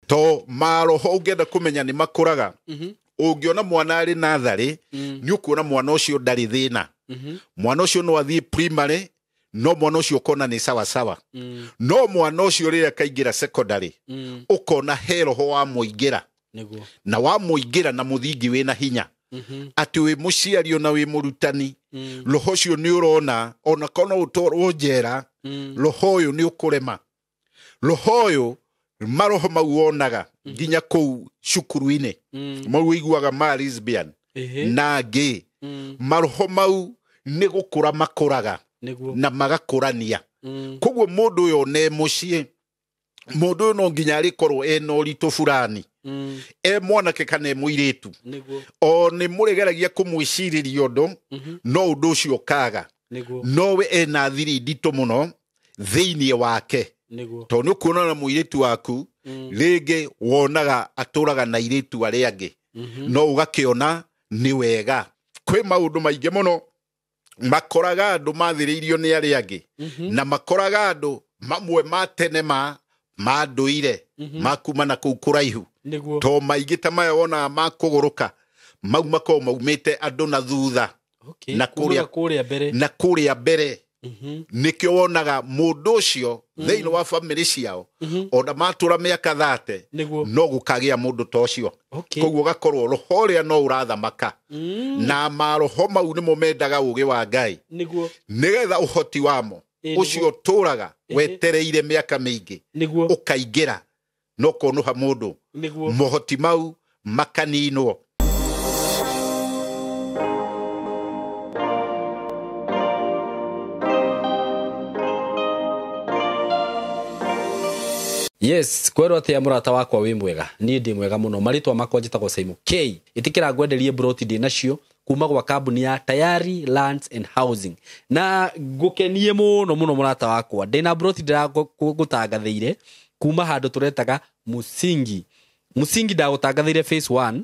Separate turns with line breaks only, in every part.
To maroho ũngĩenda kũmenya nĩ makũraga, ũngĩona mwana arĩ natharĩ, nĩ ũkuona mwana ũcio ndarĩ thĩna. Mwana ũcio no athiĩ primary, no mwana ũcio ũkona nĩ sawasawa. No mwana ũcio rĩrĩa akaingĩra secondary, ũkona he roho wa mũingĩra.
Nĩguo.
Na wa mũingĩra na mũthingi wĩna hinya, atĩ wĩ mũciari ona wĩ mũrutani, roho ũcio nĩ ũrona ona korwo no ũtwarwo njera, roho ũyũ nĩ ũkũrema. Roho ũyũ, maroho mau wonaga nginya kũu cukuru-inĩ, mau ũiguaga ma lesbian na angĩ, maroho mau nĩ gũkũra makũraga.
Nĩguo.
Na magakũrania. Koguo mũndũ ũyũ one mũciĩ, mũndũ ũyũ no nginya arĩkorwo ena ũritũ fulani, e mwanake kana e mũirĩtu.
Nĩguo.
O nĩ mũrĩgeragia kũmwĩcirĩria ũndũ, no ũndũ ũcio ũkaga.
Nĩguo.
Nowe ena thiri nditũ mũno thĩinĩ wake.
Nĩguo.
Tondũ nĩ ũkuona na mũirĩtu waku, rĩngĩ wonaga atũraga na airĩtu arĩa angĩ, no ũgakĩona nĩ wega. Kwĩ maũndũ maingĩ mũno makoraga andũ mathĩrĩirio nĩ arĩa angĩ, na makoraga andũ mamwe ma tene ma ndũire, makuma na kũu kũraihu.
Nĩguo.
To maingĩ ta maya wonaga ma kũgũrũka, mau makoragwo maumĩte andũ na thutha.
Okay.
Na
Kumaga kũrĩa mbere.
Na kũrĩa mbere. Nĩkĩo wonaga mũndũ ũcio thĩinĩ wa bamĩrĩ ciao, ona matũra mĩaka 30,
Nĩguo.
no gũkagĩa mũndũ ta ũcio.
Okay.
Koguo ũgakorwo roho ũrĩa no ũrathamaka, na maroho mau nĩmo mendaga ũgĩ wa Ngai,
Nĩguo.
nĩgetha ũhoti wamo ũcio ũtũraga wetereire mĩaka mĩingĩ
Nĩguo.
ũkaingĩra no kũnũha mũndũ.
Nĩguo.
Mohoti mau makaninwo.
Yes, kwerwo atia mũrata wakwa wĩ mwega? Niĩ ndĩ mwega mũno. Marĩtwa makwa njĩtagwo Simon K. Ĩtĩkĩra ngwenderie broti ndĩ nacio kuma gwa kambuni ya Tayari Lands and Housing. Na ngũkenie mũno mũno mũrata wakwa, ndĩna broti ndĩragũtangathĩire kuma handũ tũretaga Musingi. Musingi ndagũtangathĩire phase 1,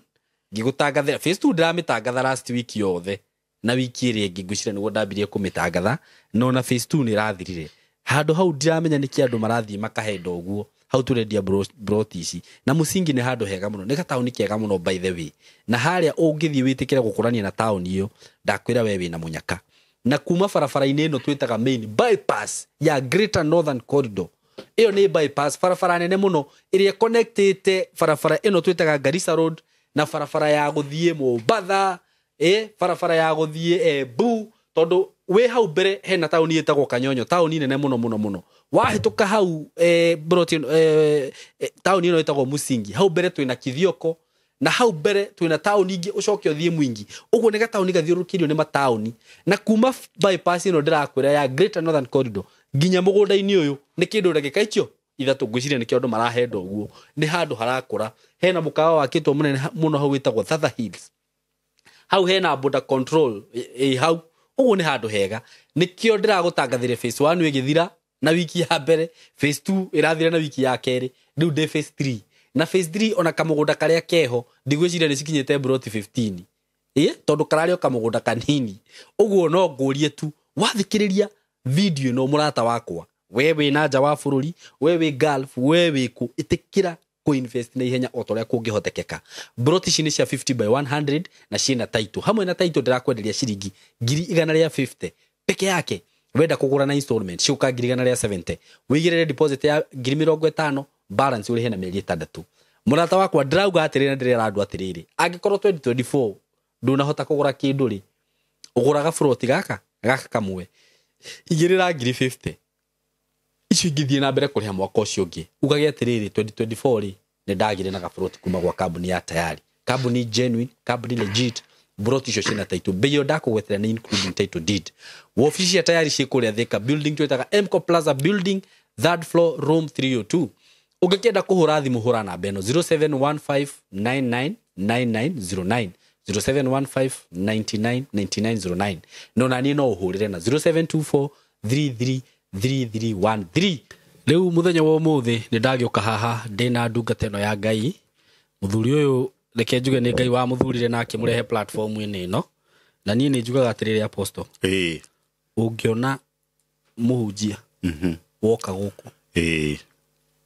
ngĩgũtangathĩra phase 2, ndĩramĩtangatha last week yothe na wiki ĩrĩa ĩngĩ ngwĩciria nĩguo ndambirie kũmĩtangatha, no na phase 2 nĩ ĩrathirire. Handũ hau ndiramenya nĩkĩ andũ marathiĩ makahenda ũguo. Hau tũrendia broti ici, na Musingi nĩ handũ hega mũno, nĩ gataũni kega mũno by the way. Na harĩa ũngĩthiĩ wĩtĩkĩre gũkũrania na taũni ĩyo, ndakwĩra we wĩna mũnyaka. Na kuma barabara-inĩ ĩno twĩtaga main bypass ya Greater Northern Corridor, ĩyo nĩ bypass, barabara nene mũno ĩrĩa connectĩte barabara ĩno twĩtaga Garissa Road na barabara ya gũthiĩ Mombatha, barabara ya gũthiĩ Embu, tondũ wĩ hau mbere hena taũni ĩtagwo Kanyonyo, taũni nene mũno mũno mũno. Wahĩtũka hau, broti ĩno, taũni ĩno ĩtagwo Musingi, hau mbere twĩna Kithioko, na hau mbere twĩna taũni ingĩ, ũcoke ũthiĩ Mwingi. Ũguo nĩ gataũni gathiũrũrũkĩirio nĩ mataũni. Na kuma bypass ĩno ndĩrakwĩra ya Greater Northern Corridor nginya mũgũnda-inĩ ũyũ nĩ kĩndũ ndagĩka icio 3, ngwĩciria nĩkĩo andũ marahenda ũguo. Nĩ handũ harakũra, hena mũkawa wakĩtwo mũnene mũno hau wĩtagwo Thatha Hills, hau hena border control ĩ hau. Ũguo nĩ handũ hega, nĩkĩo ndĩragũtangathĩre phase 1 ĩgĩthira na wiki ya mbere, phase 2 ĩrathira na wiki ya kerĩ, rĩu ndĩ phase 3. Na phase 3 ona kamũgũnda karĩa keho ndigwĩciria nĩ cikinyĩte broti 15, tondũ kararĩ o kamũgũnda kanini. Ũguo no ngũrie tu wathikĩrĩria video ĩno mũrata wakwa, we wĩ na nja wa bũrũri, we wĩ Gulf, we wĩ kũ, ĩtĩkĩra kũ-invest na ihenya o ta ũrĩa kũngĩhotekeka. Broti ici nĩ cia 50 by 100 na ciĩna title. Hamwe na title ndĩrakwenderia ciringi ngiri igana rĩa 50 peke yake. Wenda kũgũra na installment ciũka ngiri igana rĩa 70, wĩigĩrĩre deposit ya ngiri mĩrongo ĩtano, balance ũrĩhe na mĩeri 6. Mũrata wakwa, ndĩrauga atĩrĩrĩ na ndĩrera andũ atĩrĩrĩ, angĩkorwo 2024 ndũnahota kũgũra kĩndũ rĩ, ũgũraga broti gaka gaka kamwe, igĩrĩra ngiri 50 icio ingĩthiĩ na mbere kũrĩha mwaka ũcio ũngĩ, ugage atĩrĩrĩ 2024 rĩ nĩ ndagire na gaburoti kuma gwa kambuni ya Tayari, kambuni genuine, kambuni legit. Broti icio ciĩna title, bei ĩyo ndakũgwetera nĩ including title deed. Wobici cia Tayari ciĩ kũrĩa Thika building twĩtaga Mco Plaza building, third floor, room 302. Ũngĩkĩenda kũhũra thimũ, hũra namba ĩno 0715999909, 0715999909. No naniĩ no ũhũrĩre na 0724333313. Rĩu mũthenya wa ũmũthĩ nĩ ndagĩũka haha ndĩna ndungata ĩno ya Ngai. Mũthuri ũyũ reke njuge nĩ Ngai wamũthurire na akĩmũrehe platform-inĩ ĩno. Na niĩ nĩ njugaga atĩrĩrĩ Apostle, ũngĩona mũhunjia woka gũkũ,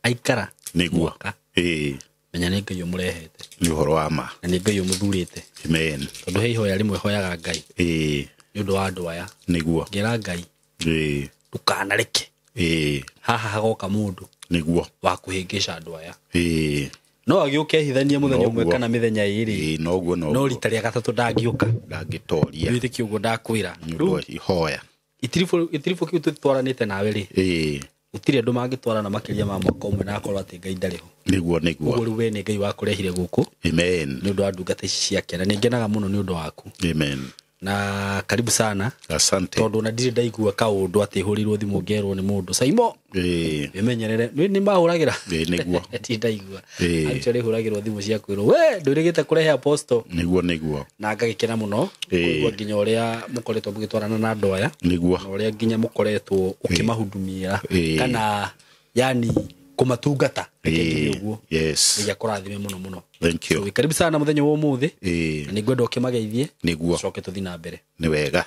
Aikara
Nĩguo.
mwaka.
Ĩĩ.
Menya nĩ Ngai ũmũrehete.
Nĩ ũhoro wa ma.
Na nĩ Ngai ũmũthurĩte.
Amen.
Tondũ he ihoya rĩmwe hoyaga Ngai.
Ĩĩ.
Nĩ ũndũ wa andũ aya.
Nĩguo.
Ngĩra Ngai.
Ĩĩ.
Ndũkanareke.
Ĩĩ.
Haha hagoka mũndũ.
Nĩguo.
Wa kũhĩngĩca andũ aya.
Ĩĩ.
No agĩũke ehithanie mũthenya ũmwe
Noguo.
kana mĩthenya ĩĩrĩ.
Ĩĩ, noguo
No
noguo.
rita rĩa gatatũ ndangĩũka.
Ndangĩtoria.
Wĩtĩkie ũguo ndakwĩra.
Nĩ ũndũ wa ihoya.
Itiribũ kĩu tũtwaranĩte nawe rĩ.
Ĩĩ.
Gũtirĩ andũ mangĩtwarana makĩria ma mwaka ũmwe na akorwo atĩ Ngai ndarĩ ho.
Nĩguo nĩguo.
Ũguo rĩu we nĩ Ngai wakũrehire gũkũ.
Amen.
Nĩ ũndũ wa ndungata ici ciake na nĩ ngenaga mũno nĩ ũndũ waku.
Amen.
Na karibu sana.
Asante.
Tondũ ona ndirĩ ndaigua kaũndũ atĩ hũrĩirwo thimũ ngerwo nĩ mũndũ. Saimo.
Ĩĩ.
Wĩmenyerere. Nĩ mahũragĩra.
Ĩĩ, nĩguo.
Ndirĩ ndaigua.
Ĩĩ.
Actually hũragĩrwo thimũ cia kwĩrwo we ndwĩrĩgĩte kũrehe apostle.
Nĩguo nĩguo.
Na ngagĩkena mũno.
Ĩĩ.
Kũigua nginya ũrĩa mũkoretwo mũgĩtwarana na andũ aya.
Nĩguo.
Na ũrĩa nginya mũkoretwo ũkĩmahudumia.
Ĩĩ.
Kana yani kũmatungata. Reke njuge
Ĩĩ.
ũguo.
Yes.
Ngai akũrathime mũno mũno.
Thank you.
So, karibu sana mũthenya wa ũmũthĩ.
Ĩĩ.
Na nĩngwenda ũkĩmageithie.
Nĩguo.
Tũcoke tũthiĩ na mbere.
Nĩ wega.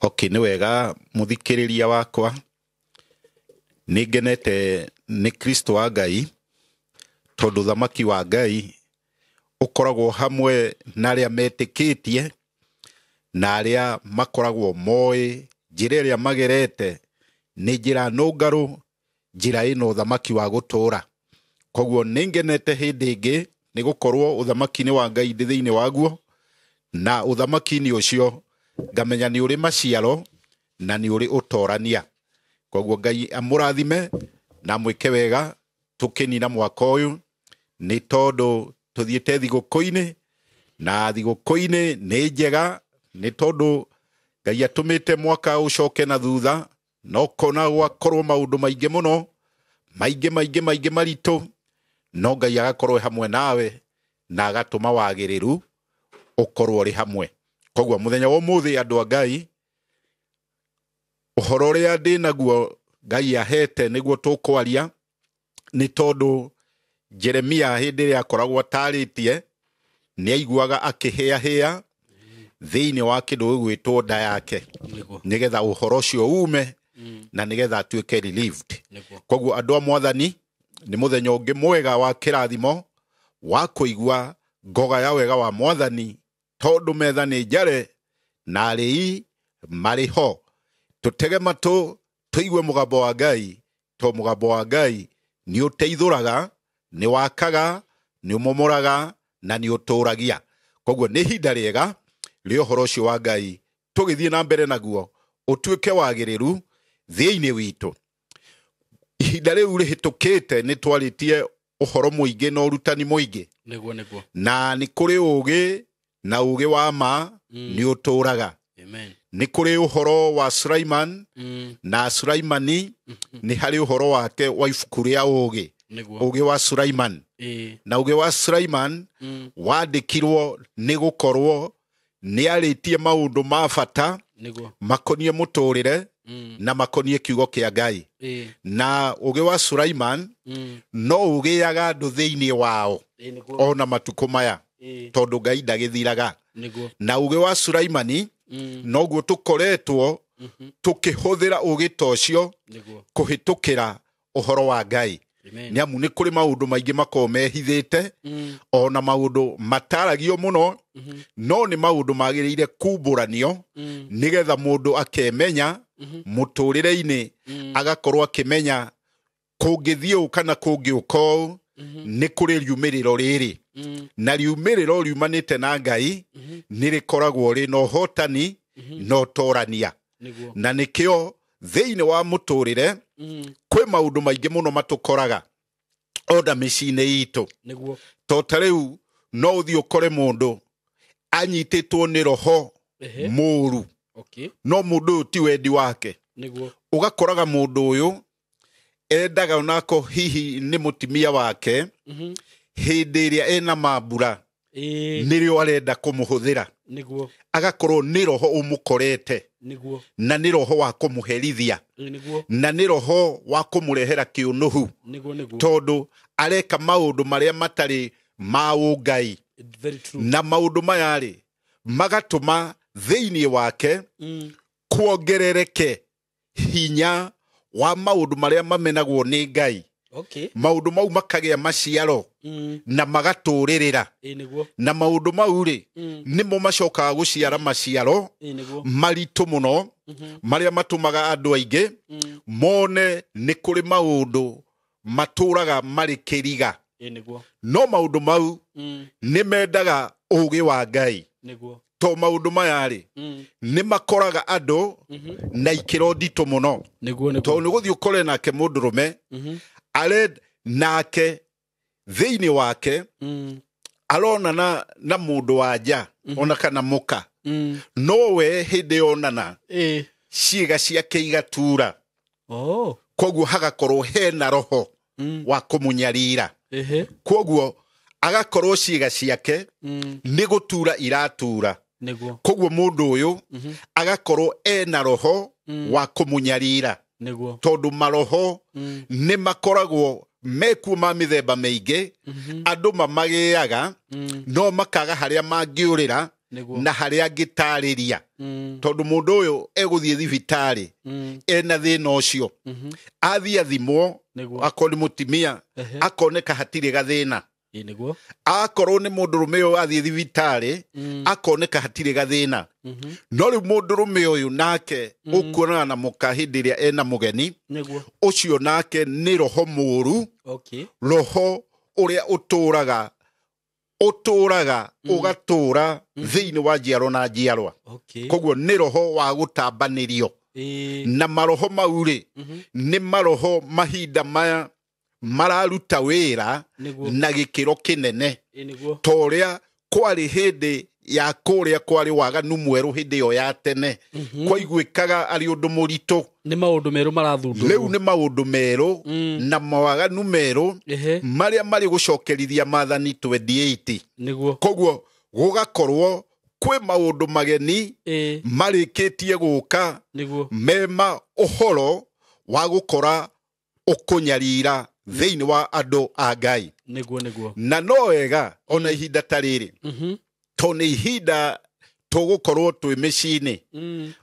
Okay, nĩ wega mũthikĩrĩria wakwa. Nĩ ngenete nĩ Kristo wa Ngai tondũ thamaki wa Ngai ũkoragwo hamwe na arĩa metĩkĩtie na arĩa makoragwo moĩ njĩra ĩrĩa magerete nĩ njĩra nũngarũ, njĩra ĩno ũthamaki wa gũtũũra. Koguo nĩ ngenete hĩndĩ ĩngĩ nĩ gũkorwo ũthamaki-inĩ wa Ngai ndĩ thĩinĩ waguo, na ũthamaki-inĩ ũcio ngamenya nĩ ũrĩ maciaro na nĩ ũrĩ ũtorania. Koguo Ngai amũrathime na amwĩke wega tũkĩnina mwaka ũyũ, nĩ tondũ tũthiĩte thigũkũ-inĩ, na thigũkũ-inĩ nĩ njega nĩ tondũ Ngai atũmĩte mwaka ũcoke na thutha, no kona gwakorwo maũndũ maingĩ mũno, maingĩ maingĩ maingĩ maritũ, no Ngai agakorwo hamwe nawe na agatũma wagĩrĩru ũkorwo ũrĩ hamwe. Koguo mũthenya wa ũmũthĩ andũ a Ngai, ũhoro ũrĩa ndĩ naguo Ngai ahete nĩguo tũkwaria, nĩ tondũ Jeremia hĩndĩ ĩrĩa akoragwo atarĩtie nĩ aiguaga akĩhĩahĩa thĩinĩ wa kĩndũ gĩgwĩtwo nda yake, nĩgetha ũhoro ũcio ume na nĩgetha atuĩke relieved. Koguo andũ a Mwathani, nĩ mũthenya ũngĩ mwega wa kĩrathimo wa kũigua ngoga ya wega wa Mwathani, tondũ metha nĩ njare na arĩi marĩ ho. Tũtege matũ tũigue mũgambo wa Ngai, to mũgambo wa Ngai nĩ ũteithũraga, nĩ wakaga, nĩ ũmomoraga na nĩ ũtũragia. Koguo nĩ ihinda rĩega rĩa ũhoro ũcio wa Ngai tũgĩthiĩ na mbere naguo ũtuĩke wagĩrĩru thĩinĩ witũ. Ihinda rĩu rĩhĩtũkĩte nĩ twarĩtie ũhoro mũingĩ na ũrutani mũingĩ.
Nĩguo nĩguo.
Na nĩ kũrĩ ũũgĩ na ũũgĩ wa ma nĩ ũtũraga.
Amen.
Nĩ kũrĩ ũhoro wa Sulaiman na Sulaimani nĩ harĩ ũhoro wake wa ibuku rĩa ũũgĩ.
Nĩguo.
Ũũgĩ wa Sulaiman.
Ĩĩ.
Na ũũgĩ wa Sulaiman wandĩkirwo nĩ gũkorwo nĩ arĩtie maũndũ ma bata
Nĩguo.
makoniĩ mũtũrĩre na makoniĩ kiugo kĩa Ngai.
Ĩĩ.
Na ũũgĩ wa Sulaiman no ũgĩaga andũ thĩinĩ wao
Ĩĩ, nĩguo.
ona matukũ maya,
Ĩĩ.
tondũ Ngai ndagĩthiraga.
Nĩguo.
Na ũũgĩ wa Sulaimani noguo tũkoretwo tũkĩhũthĩra ũũgĩ ta ũcio
Nĩguo.
kũhĩtũkĩra ũhoro wa Ngai.
Amen.
Nĩ amu nĩ kũrĩ maũndũ maingĩ makoragwo mehithĩte, ona maũndũ mataragio mũno, no nĩ maũndũ magĩrĩire kumbũranio nĩgetha mũndũ akemenya mũtũrĩre-inĩ, agakorwo akĩmenya kũngĩthiĩ ũũ kana kũngĩũka ũũ, nĩ kũrĩ riumĩrĩro rĩrĩ. Na riumĩrĩro riumanĩte na Ngai nĩ rĩkoragwo rĩ na ũhotani na ũtorania.
Nĩguo.
Na nĩkĩo thĩinĩ wa mũtũrĩre kwĩ maũndũ maingĩ mũno matũkoraga ona mĩciĩ-inĩ itũ.
Nĩguo.
To ta rĩu no ũthiĩ ũkore mũndũ anyitĩtwo nĩ roho mũũru,
Okay.
no mũndũ ũyũ ti wendi wake.
Nĩguo.
Ũgakoraga mũndũ ũyũ endaga onako hihi nĩ mũtumia wake, hĩndĩ ĩrĩa ena mambura nĩrĩo arenda kũmũhũthĩra.
Nĩguo.
Agakorwo nĩ roho ũmũkorete.
Nĩguo.
Na nĩ roho wa kũmũherithia.
Nĩguo.
Na nĩ roho wa kũmũrehera kĩũnũhu.
Nĩguo nĩguo.
Tondũ areka maũndũ marĩa matarĩ ma ũngai.
Very true.
Na maũndũ maya rĩ magatũma thĩinĩ wake kuongerereke hinya wa maũndũ marĩa mamenagwo nĩ Ngai.
Okay.
Maũndũ mau makagĩa maciaro na magatũrĩrĩra.
Ĩ nĩguo.
Na maũndũ mau rĩ, nĩmo macokaga gũciara maciaro
Ĩ nĩguo.
maritũ mũno, marĩa matũmaga andũ aingĩ mone nĩ kũrĩ maũndũ matũraga marĩ kĩriga.
Ĩ nĩguo.
No maũndũ mau nĩ mendaga ũũgĩ wa Ngai.
Nĩguo.
To maũndũ maya rĩ, nĩ makoraga andũ na ikĩro nditũ mũno.
Nĩguo nĩguo.
Tondũ nĩ gũthiĩ ũkore nake mũndũrũme are nake thĩinĩ wake aronana na mũndũ wa nja ona kana mũka, no we hĩndĩ yonana
Ĩ.
ciĩga ciake igatura.
Oh.
Koguo hagakorwo hena roho wa kũmũnyarira.
Ehe.
Koguo agakorwo ciĩga ciake nĩ gũtura iratura.
Nĩguo.
Koguo mũndũ ũyũ agakorwo ena roho wa kũmũnyarira.
Nĩguo.
Tondũ maroho nĩ makoragwo mekuo ma mĩthemba mĩingĩ, andũ mamagĩaga no makaga harĩa mangĩũrĩra
Nĩguo.
na harĩa angĩtarĩria. Tondũ mũndũ ũyũ egũthiĩ thibitarĩ ena thĩna ũcio, athiĩ athimwo,
Nĩguo.
akorwo nĩ mũtimia
Ehe.
akoneka hatirĩ gathĩna.
Ĩ nĩguo.
Akorwo nĩ mũndũrũme ũyũ athiĩ thibitarĩ akoneka hatirĩ gathĩna. No rĩu mũndũrũme ũyũ nake ũkuonana na mũka hĩndĩ ĩrĩa ena mũgeni,
Nĩguo.
ũcio nake nĩ roho mũũru.
Okay.
Roho ũrĩa ũtũraga ũgatũra thĩinĩ wa njiarwa na njiarwa.
Okay.
Koguo nĩ roho wa gũtambanĩrio.
Ĩ.
Na maroho mau rĩ, nĩ maroho mahinda maya mararuta wĩra
Nĩguo.
na gĩkĩro kĩnene.
Ĩ nĩguo.
Ta ũrĩa kwarĩ hĩndĩ ya kũrĩa kwarĩ waganu mwerũ hĩndĩ ĩyo ya tene, kwaiguĩkaga arĩ ũndũ mũritũ.
Nĩ maũndũ merũ marathundũrwo.
Rĩu nĩ maũndũ merũ na mawaganu merũ
Ehe.
marĩa marĩ gũcokerithia maathani 28.
Nĩguo.
Koguo gũgakorwo kwĩ maũndũ mageni
Ĩ.
marĩkĩtie gũka
Nĩguo.
mema ũhoro wa gũkora ũkũnyarira thĩinĩ wa andũ a Ngai.
Nĩguo nĩguo.
Na no wega ona ihinda ta rĩrĩ, tondũ nĩ ihinda tũgũkorwo twĩ mĩciĩ-inĩ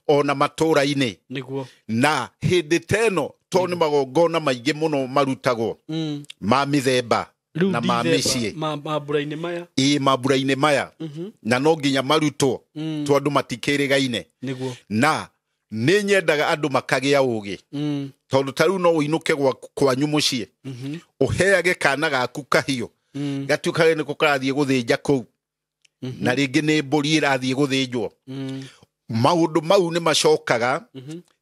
ona matũũra-inĩ.
Nĩguo.
Na hĩndĩ ta ĩno tondũ nĩ magongona maingĩ mũno marutagwo ma mĩthemba
Rĩu
na ma mĩciĩ.
Mambura-inĩ maya.
Ĩ, mambura-inĩ maya. Na no nginya marutwo tondũ andũ matikĩrĩgaine.
Nĩguo.
Na nĩ nyendaga andũ makagĩa ũgĩ. Tondũ ta rĩu no ũinũke kwanyu mũciĩ, ũheage kana gaku kahiũ, gatuĩkage nĩko karathiĩ gũthĩnja kũu, na rĩngĩ nĩ mbũri ĩrathiĩ gũthĩnjwo. Maũndũ mau nĩ macokaga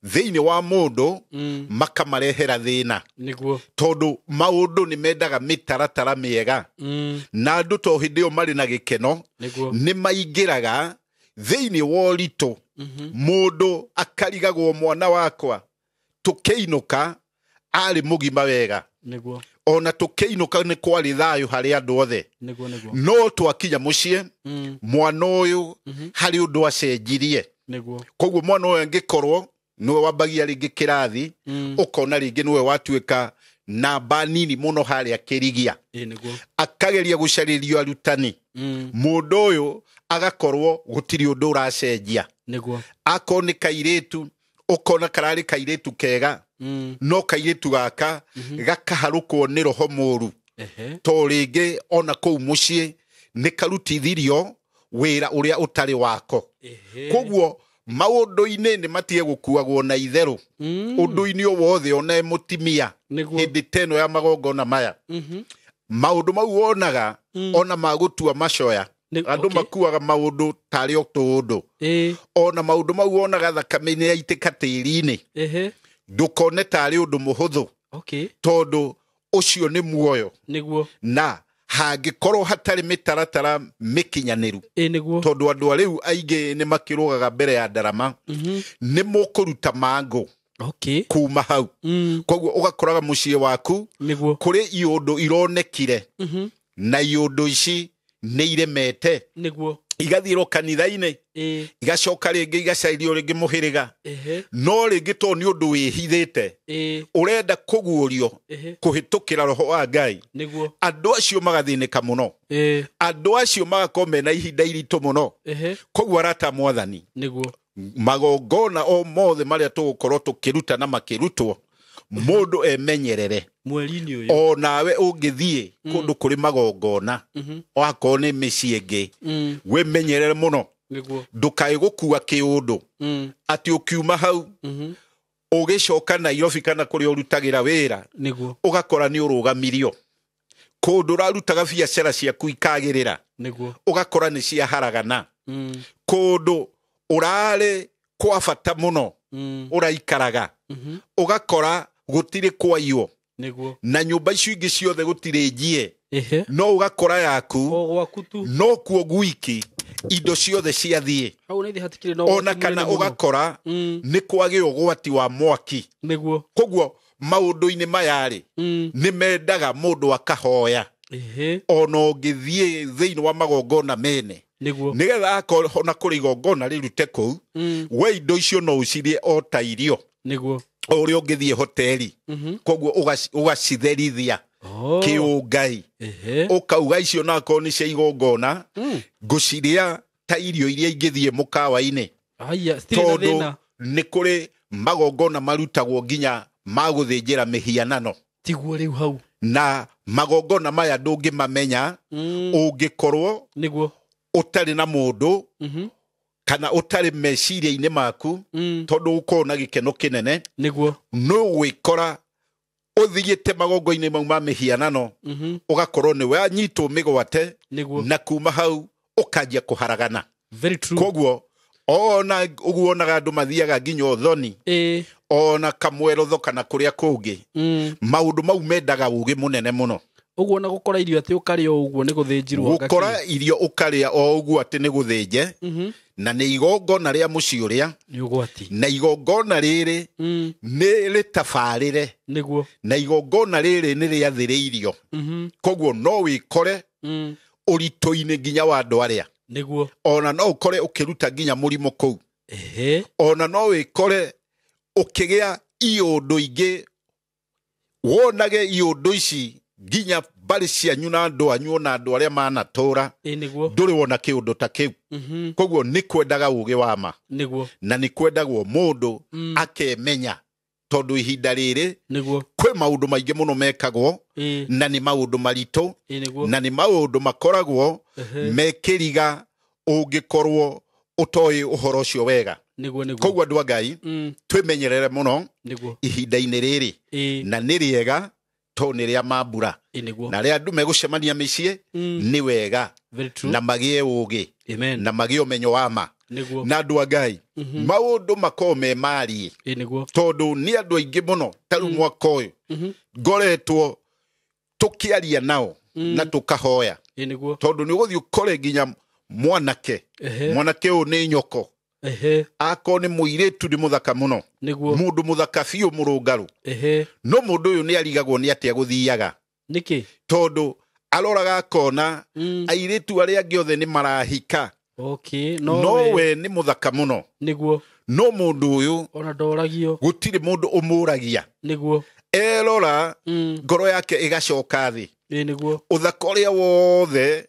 thĩinĩ wa mũndũ makamarehera thĩna.
Nĩguo.
Tondũ maũndũ nĩ mendaga mĩtaratara mĩega. Na andũ to hĩndĩ ĩyo marĩ na gĩkeno,
Nĩguo.
nĩ maingĩraga thĩinĩ wa ũritũ. Mũndũ akarigagwo mwana wakwa tũkĩinũka arĩ mũgima wega.
Nĩguo.
Ona tũkĩinũka nĩ kwarĩ thayũ harĩ andũ othe.
Nĩguo nĩguo.
No twakinya mũciĩ, mwana ũyũ harĩ ũndũ acenjirie.
Nĩguo.
Koguo mwana ũyũ angĩkorwo nĩwe wambagia rĩngĩ kĩrathi, ũkona rĩngĩ nĩwe watuĩka namba nini mũno harĩa kĩrigia.
Ĩ nĩguo.
Akageria gũcarĩrio arutani. Mũndũ ũyũ agakorwo gũtirĩ ũndũ ũracenjia.
Nĩguo.
Akorwo nĩ kairĩtu, ũkona kararĩ kairĩtu kega, no kairĩtu gaka gakaharũkwo nĩ roho mũũru.
Ehe.
To rĩngĩ ona kũu mũciĩ nĩ karutithirio wĩra ũrĩa ũtarĩ wako.
Ehe.
Koguo maũndũ-inĩ nĩ matige gũkuagwo na itherũ. Ũndũ-inĩ o wothe ona mũtimia
Nĩguo.
hĩndĩ ta ĩno ya magongona maya, maũndũ mau wonaga ona magũtua macoya. Andũ makuaga maũndũ tarĩ o tũũndũ.
Ĩ.
Ona maũndũ mau wonaga thakame nĩ yaitĩka tĩri-inĩ,
Ehe.
ndũkone tarĩ ũndũ mũhũthũ.
Okay.
Tondũ ũcio nĩ muoyo.
Nĩguo.
Na hangĩkorwo hatarĩ mĩtaratara mĩkinyanĩru,
Ĩ nĩguo.
tondũ andũ a rĩu aingĩ nĩ makĩrũgaga mbere ya ndarama, nĩ mũkũruta mangũ
Okay.
kuma hau. Koguo ũgakoraga mũciĩ waku
Nĩguo.
kũrĩ iũndũ ironekire, na iũndũ ici nĩ iremete.
Nĩguo.
Igathirwo kanitha-inĩ,
Ĩ.
igacoka rĩngĩ igacario rĩngĩ mũhĩrĩga.
Ehe.
No rĩngĩ tondũ nĩ ũndũ wĩhithĩte,
Ĩ.
ũrenda kũguũrio
Ehe.
kũhĩtũkĩra roho wa Ngai,
Nĩguo.
andũ acio magathĩnĩka mũno.
Ĩ.
Andũ acio magakorwo mena ihinda iritũ mũno.
Ehe.
Koguo arata mwathani,
Nĩguo.
magongona o mothe marĩa tũgũkorwo tũkĩruta na makĩrutwo, mũndũ emenyerere.
Mweri-inĩ ũyũ.
O nawe ũngĩthiĩ kũndũ kũrĩ magongona, wakorwo nĩ mĩciĩ ĩngĩ, wĩmenyerere mũno.
Nĩguo.
Ndũkae gũkua kĩũndũ atĩ ũkiuma hau ũgĩcoka Nairobi kana kũrĩa ũrutagĩra wĩra,
Nĩguo.
ũgakora nĩ ũrũgamirio kũndũ ũrarutaga biacara ciaku ikagĩrĩra,
Nĩguo.
ũgakora nĩ ciaharagana, kũndũ ũrarĩ kwa bata mũno ũraikaraga, ũgakora gũtirĩ kwaiywo,
Nĩguo.
na nyũmba icio ingĩ ciothe gũtirĩ njie,
Ehe.
no ũgakora yaku
O gwaku tu.
no kuo gwiki indo ciothe ciathiĩ,
Hau nĩ hatikĩrĩ na
ona
ũgwati
kana
mũnene mũno.
ũgakora nĩ kwagĩa ũgwati wa mwaki.
Nĩguo.
Koguo maũndũ-inĩ maya rĩ, nĩ mendaga mũndũ akahoya,
Ehe.
ona ũngĩthiĩ thĩinĩ wa magongona mene,
Nĩguo.
nĩgetha akorwo ona kũrĩ igongona rĩrute kũu, we indo icio no ũcirĩe o ta irio
Nĩguo.
o ũrĩa ũngĩthiĩ hoteli. Koguo ũgacitherithia
Oh.
kĩũngai,
Ehe.
ũkauga icio nakorwo nĩ cia igongona, ngũcirĩa ta irio iria ingĩthiĩ mũkawa-inĩ,
Aya, citirĩ na
tondũ
thĩna.
nĩ kũrĩ magongona marutagwo nginya ma gũthĩnjĩra mĩhianano.
Tiguo rĩu hau.
Na magongona maya ndũngĩmamenya ũngĩkorwo
Nĩguo.
ũtarĩ na mũndũ kana ũtarĩ meciria-inĩ maku, tondũ ũkorwo na gĩkeno kĩnene,
Nĩguo.
no gwĩkora ũthiĩte magongo-inĩ mau ma mĩhianano, ũgakorwo nĩ wanyitwo mĩgwate,
Nĩguo.
na kuma hau ũkanjia kũharagana.
Very true.
Koguo ona ũguo wonaga andũ mathiaga nginya ũthoni, ona kamwerotho kana kũrĩa kũngĩ, maũndũ mau mendaga ũgĩ mũnene mũno.
Ũguo na gũkora irio atĩ ũkarĩa o ũguo nĩ gũthĩnjirwo.
Gũkora irio ũkarĩa o ũguo atĩ nĩ gũthĩnje, na nĩ igongona rĩa mũciĩ ũrĩa,
Nĩ ũgwati.
na igongona rĩrĩ nĩ rĩtabarĩre,
Nĩguo.
na igongona rĩrĩ nĩ rĩathĩrĩirio. Koguo no wĩkore ũritũ-inĩ nginya wa andũ arĩa,
Nĩguo.
ona no ũkore ũkĩruta nginya mũrimũ kũu,
Ehe.
ona no wĩkore ũkĩgĩa iũndũ ingĩ, wonage iũndũ ici nginya mbarĩ cianyu na andũ anyu ona andũ arĩa manatũra,
Ĩ nĩguo.
ndũrĩ wona kĩũndũ ta kĩu. Koguo nĩ kwendaga ũgĩ wa ma,
Nĩguo.
na nĩ kwendagwo mũndũ akemenya, tondũ ihinda rĩrĩ
Nĩguo.
kwĩ maũndũ maingĩ mũno mekagwo, na nĩ maũndũ maritũ,
Ĩ nĩguo.
na nĩ maũndũ makoragwo mekĩriga ũngĩkorwo ũtoĩ ũhoro ũcio wega.
Nĩguo nĩguo.
Koguo andũ a Ngai, twĩmenyerere mũno
Nĩguo.
ihinda-inĩ rĩrĩ, na nĩ rĩega tondũ nĩ rĩa mambura,
Ĩ nĩguo.
na rĩa andũ megũcemania mĩciĩ, nĩ wega,
Very true.
na magĩe ũgĩ,
Amen.
na magĩe ũmenyo wa ma.
Nĩguo.
Na andũ a Ngai, maũndũ makorwo me mariĩ,
Ĩ nĩguo.
tondũ nĩ andũ aingĩ mũno ta rĩu mwaka ũyũ ngoretwo tũkĩaria nao na tũkahoya,
Ĩ nĩguo.
tondũ nĩ ũgũthiĩ ũkore nginya mwanake,
Ehe.
mwanake ũyũ nĩ nyoko,
Ehe.
akorwo nĩ mũirĩtu nĩ mũthaka mũno,
Nĩguo.
mũndũ mũthaka biũ mũrũngarũ,
Ehe.
no mũndũ ũyũ nĩ arigagwo nĩ atĩa gũthiaga,
Nĩkĩ?
tondũ aroraga akona airĩtu arĩa angĩ othe nĩ marahika,
Okay. No,
no
we.
we nĩ mũthaka mũno,
Nĩguo.
no mũndũ ũyũ
Ona ndoragio.
gũtirĩ mũndũ ũmũragia.
Nĩguo.
Erora ngoro yake ĩgacoka thĩ,
Ĩ nĩguo.
ũthaka ũrĩa wothe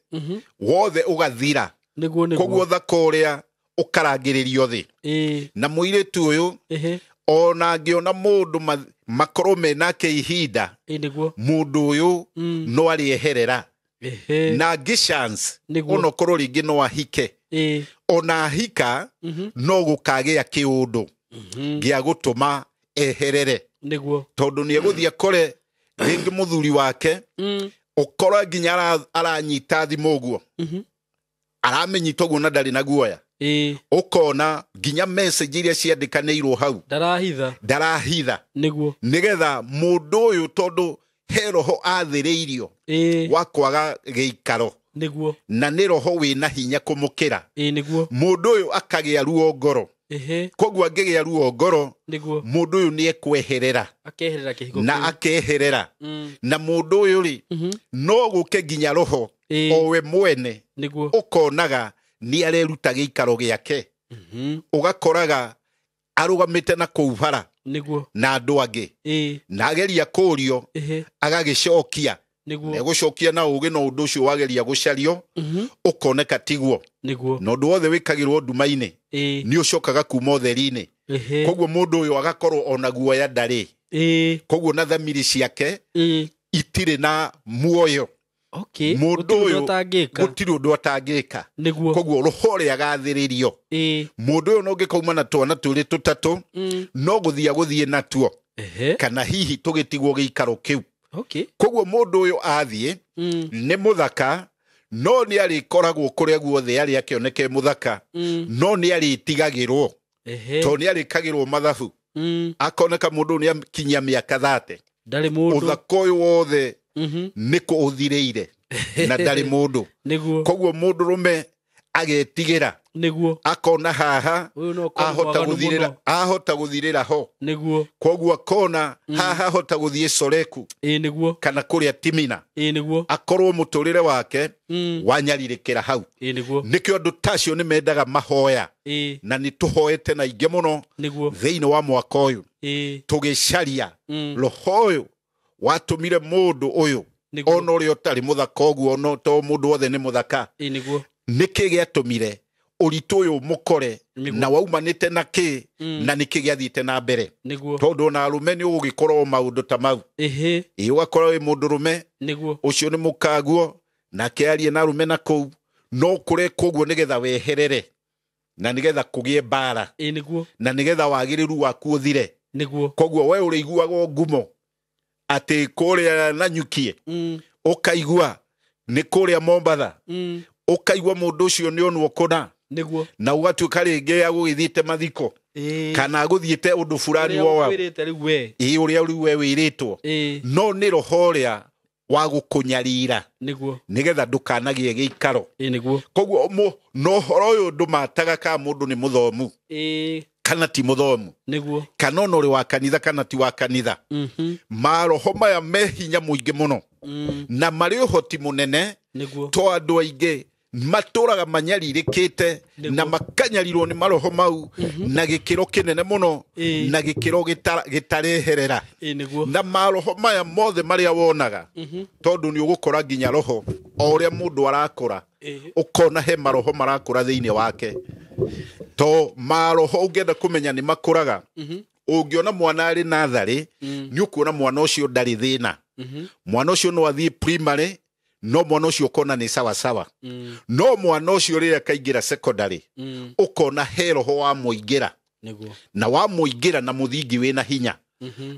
wothe ũgathira.
Nĩguo nĩguo.
Koguo ũthaka ũrĩa ũkarangĩrĩrio thĩ.
Ĩ.
Na mũirĩtu ũyũ
Ehe.
ona angĩona mũndũ makorwo menake ihinda,
Ĩ nĩguo.
mũndũ ũyũ no arĩeherera,
Ehe.
na angĩ chance
Nĩguo.
onokorwo rĩngĩ no ahike,
Ĩ.
ona ahika no gũkagĩa kĩũndũ gĩa gũtũma eherere,
Nĩguo.
tondũ nĩ egũthiĩ akore rĩngĩ mũthuri wake, ũkora nginya aranyita thimũ ũguo, aramĩnyita ũguo na ndarĩ na guoya,
Ĩ.
ũkona nginya message iria ciandĩkanĩirwo hau
Ndarahitha.
ndarahitha,
Nĩguo.
nĩgetha mũndũ ũyũ, tondũ he roho athĩrĩirio
Ĩ.
wa kwaga gĩikaro,
Nĩguo.
na nĩ roho wĩna hinya kũmũkĩra,
Ĩ nĩguo.
mũndũ ũyũ akagĩa ruo ngoro.
Ehe.
Koguo angĩgĩa ruo ngoro,
Nĩguo.
mũndũ ũyũ nĩ ekweherera,
Akeherera kĩhiko
na
kĩu.
akeherera, na mũndũ ũyũ rĩ, no gũke nginya roho
Ĩ.
o we mwene,
Nĩguo.
ũkonaga nĩ areruta gĩikaro gĩake, ũgakoraga arũgamĩte na kũu bara
Nĩguo.
na andũ angĩ,
Ĩ.
na ageria kũrio
Ehe.
agagĩcokia,
Nĩguo.
egũcokia na ũgĩ, no ũndũ ũcio wageria gũcario ũkoneka tiguo,
Nĩguo.
na ũndũ wothe wĩkagĩrwo nduma-inĩ
Ĩ.
nĩ ũcokaga kuma ũtheri-inĩ. Koguo mũndũ ũyũ agakorwo ona guoya ndarĩ. Koguo na thamiri ciake itirĩ na muoyo. Mũndũ ũyũ gũtirĩ ũndũ atangĩka. Koguo roho ũrĩa agathĩrĩrio. Mũndũ ũyũ no ũngĩkauma na twana twĩrĩ tũtatũ, no gũthiĩ agũthiĩ natuo. Kana hihi tũgĩtigwo gĩikaro kĩu. Koguo mũndũ ũyũ athiĩ nĩ mũthaka, no nĩ arĩkoragwo kũrĩa guothe arĩ akĩoneke mũthaka, no nĩ arĩtigagĩrwo. Tondũ nĩ arĩkagĩrwo mathabu. Akoneka mũndũ nĩ akinyia mĩaka 30.
Ndarĩ mũndũ.
Ũthaka ũyũ wothe nĩ kũũthirĩire na ndarĩ mũndũ. Koguo mũndũrũme agetigĩra. Akona haha ahota gũthirĩra ho. Koguo akona haha ahota gũthiĩ Soreku kana kũrĩa Timina. Akorwo mũtũrĩre wake wanyarirĩkĩra hau. Nĩkĩo andũ tacio nĩ mendaga mahoya. Na nĩ tũhoete na ingĩ mũno thĩinĩ wa mwaka ũyũ. Tũgĩcaria roho ũyũ watũmire mũndũ ũyũ ona ũrĩa ũtarĩ mũthaka ũguo, no to mũndũ wothe nĩ mũthaka. Nĩkĩ gĩatũmire ũritũ ũyũ mũkore na waumanĩte na kĩ na nĩkĩ gĩathiĩte na mbere. Tondũ ona arũme nĩ ũgũgĩkorwo maũndũ ta mau. Ĩ ũgakora wĩ mũndũrũme ũcio nĩ mũkaguo nake arie na arũme na kũu, no kũrekwo ũguo nĩgetha weherere na nĩgetha kũgĩe mbara na nĩgetha wagĩrĩru waku ũthire. Koguo we ũrĩiguaga ngumo atĩ kũrĩa Nanyukie ũkaigua nĩ kũrĩa Mombatha, ũkaigua mũndũ ũcio nĩ onwo kũna, na ũgatuĩka rĩngĩ agũgĩthiĩte mathiko kana agũthiĩte ũndũ fulani wa ĩ ũrĩa rĩu we wĩrĩtwo, no nĩ roho ũrĩa wa gũkũnyarira nĩgetha ndũkanagĩe gĩikaro. Koguo no ũhoro ũyũ ndũmataga kana mũndũ nĩ mũthomu kana ti mũthomu, kana ona ũrĩ wa kanitha kana ti wa kanitha. Maroho maya me hinya mũingĩ mũno na marĩ ũhoti mũnene, to andũ aingĩ matũraga manyarirĩkĩte na makanyarirwo nĩ maroho mau na gĩkĩro kĩnene mũno na gĩkĩro gĩtareherera. Na maroho maya mothe marĩa wonaga, tondũ nĩ ũgũkora nginya roho o ũrĩa mũndũ arakũra ũkona he maroho marakũra thĩinĩ wake. To maroho ũngĩenda kũmenya nĩ makũraga, ũngĩona mwana arĩ natharĩ nĩ ũkuona mwana ũcio ndarĩ thĩna. Mwana ũcio no athiĩ primary, no mwana ũcio ũkona nĩ sawa sawa. No mwana ũcio rĩrĩa akaingĩra secondary ũkona he roho wa mũingĩra, na wa mũingĩra na mũthingi wĩna hinya.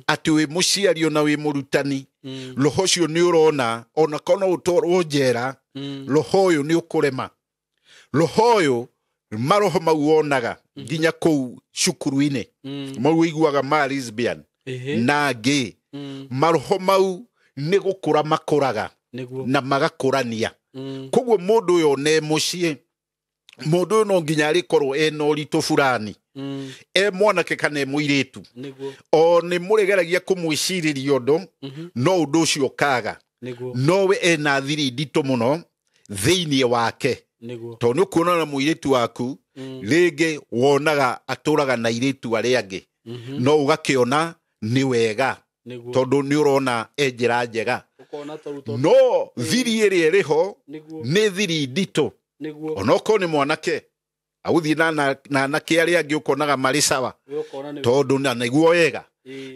Atĩ wĩ mũciari ona wĩ mũrutani, roho ũcio nĩ ũrona ona korwo no ũtwarwo njera, roho ũyũ nĩ ũkũrema. Roho ũyũ maroho mau wonaga nginya kũu cukuru-inĩ mau ũiguaga ma lesbian na gay, maroho mau nĩ gũkũra makũraga na magakũrania. Koguo mũndũ ũyũ one mũciĩ, mũndũ ũyũ no nginya arĩkorwo ena ũritũ fulani, e mwanake kana e mũirĩtu, o nĩ mũrĩgeragia kũmwĩcirĩria ũndũ, no ũndũ ũcio ũkaga. No we ena thiri nditũ mũno thĩinĩ wake. Tondũ nĩ ũkuona na mũirĩtu waku rĩngĩ wonaga atũraga na airĩtu arĩa angĩ, no ũgakĩona nĩ wega tondũ nĩ ũrona e njĩra njega. No thiri ĩrĩa ĩrĩ ho nĩ thiri nditũ. Onokorwo nĩ mwanake agũthiĩ na anake arĩa angĩ ũkonaga marĩ sawa tondũ na nĩguo wega,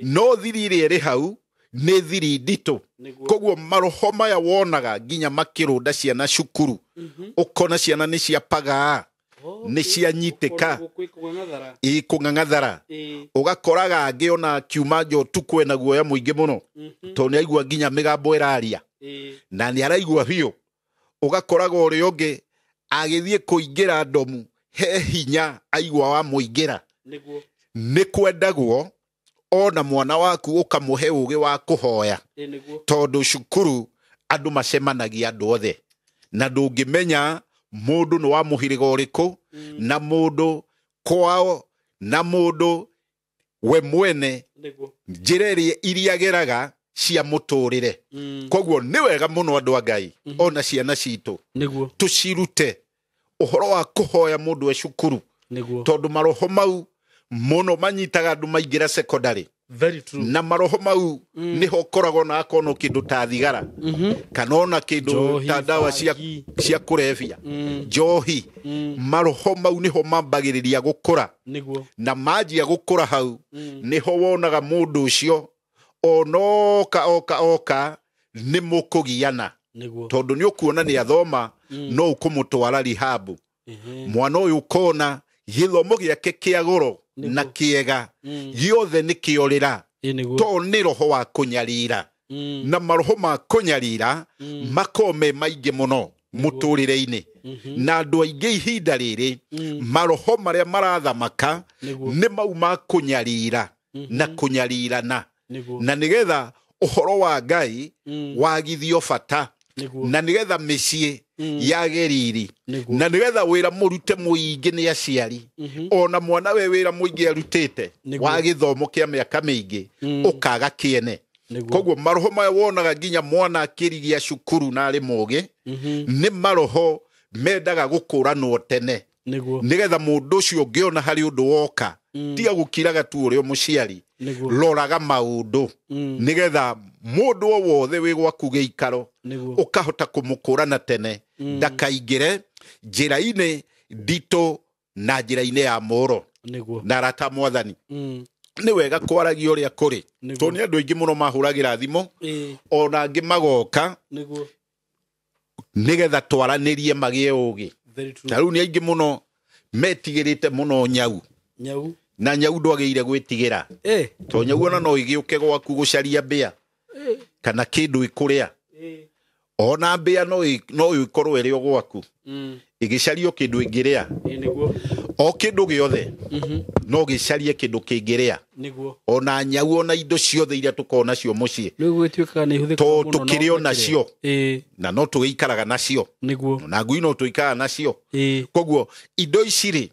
no thiri ĩrĩa ĩrĩ hau nĩ thiri nditũ. Koguo maroho maya wonaga nginya makĩrũnda ciana cukuru, ũkona ciana nĩ ciapagaa, nĩ cianyitĩka, ikũng'ang'athara. Ũgakoraga angĩ ona akiuma nja ũtukũ ena guoya mũingĩ mũno, tondũ nĩ aigua nginya mĩgambo ĩraria na nĩ araigua biũ. Ũgakoraga ũrĩa ũngĩ agĩthiĩ kũingĩra ndomu, he hinya aigua wa mũingĩra. Nĩ kwendagwo ona mwana waku ũkamũhe ũgĩ wa kũhoya, tondũ cukuru andũ macemanagia andũ othe, na ndũngĩmenya mũndũ nĩ wa mũhĩrĩga ũrĩkũ, na mũndũ kwao, na mũndũ we mwene, njĩra ĩrĩa iria ageraga cia mũtũrĩre. Koguo nĩ wega mũno andũ a Ngai ona ciana citũ tũcirute ũhoro wa kũhoya mũndũ e cukuru, tondũ maroho mau mũno manyitaga andũ maingĩra secondary.
Very true.
Na maroho mau niho ũkoragwo na akono kĩndũ ta thigara kana ona kĩndũ
Njohi,
ta ndawa
bangi.
cia kũrebia, njohi. Maroho mau niho mambagĩrĩria gũkũra.
Niguo.
Na manjia gũkũra hau niho wonaga mũndũ ũcio onoka oka oka nĩ mũkũgiana.
Niguo.
Tondũ nĩ ũkuona nĩ athoma no ũkũmũtwara rihabu. Mwana ũyũ ũkona gĩthomo gĩake kĩa goro na kĩega gĩothe nĩ kĩorĩra.
Ĩ niguo.
To nĩ roho wa kũnyarira. Na maroho ma kũnyarira makorwo me maingĩ mũno mũtũrĩre-inĩ. Na andũ aingĩ ihinda rĩrĩ maroho marĩa marathamaka
Niguo.
nĩ mau ma kũnyarira na kũnyarirana.
Niguo.
Na nĩgetha ũhoro wa Ngai wagithio bata.
Niguo.
Na nĩgetha mĩciĩ yage riri.
Niguo.
Na nĩgetha wĩra mũrute mũingĩ nĩ aciari. Ona mwana we wĩra mũingĩ arutĩte
Niguo.
wa gĩthomo kĩa mĩaka mĩingĩ ũkaga kĩene.
Niguo.
Koguo maroho maya wonaga nginya mwana akĩrigia cukuru na arĩ mũgĩ nĩ maroho mendaga gũkũranwo tene.
Niguo.
Nĩgetha mũndũ ũcio ũngĩona harĩ ũndũ woka tiga gũkiraga tu ũrĩa mũciari.
Niguo.
Roraga maũndũ nĩgetha mũndũ o wothe wĩ gwaku gĩikaro
Niguo.
ũkahota kũmũkũrana tene ndakaingĩre njĩra-inĩ nditũ na njĩra-inĩ ya mũro.
Niguo.
Na arata mwathani nĩ wega kwaragia ũrĩa kũrĩ.
Niguo.
Tondũ nĩ andũ aingĩ mũno mahũragĩra thimũ
Ĩ.
ona angĩ magoka
Niguo.
nĩgetha twaranĩrie magĩe ũgĩ.
Very true.
Ta rĩu nĩ aingĩ mũno metigĩrĩte mũno nyau.
Nyau.
Na nyau ndwagĩrĩire gwĩtigĩra.
Ĩ.
To nyau ona no ĩgĩũke gwaku gũcaria mbĩa kana kĩndũ ĩkũrĩa. Ona mbĩa no ĩkorwo ĩrĩ o gwaku ĩgĩcario kĩndũ ĩngĩrĩa.
Ĩ niguo.
O kĩndũ gĩothe no gĩcarie kĩndũ kĩngĩrĩa.
Niguo.
Ona nyau ona indo ciothe iria tũkoragwo nacio mũciĩ
Rĩu gũtuĩkaga nĩ ihũthĩkaga
to
mũno na
tũkĩrĩ o
ũgakĩrĩa.
nacio.
Ĩ.
Na no tũgĩikaraga nacio.
Niguo.
Na ngui no tũikaraga nacio.
Ĩ.
Koguo indo ici rĩ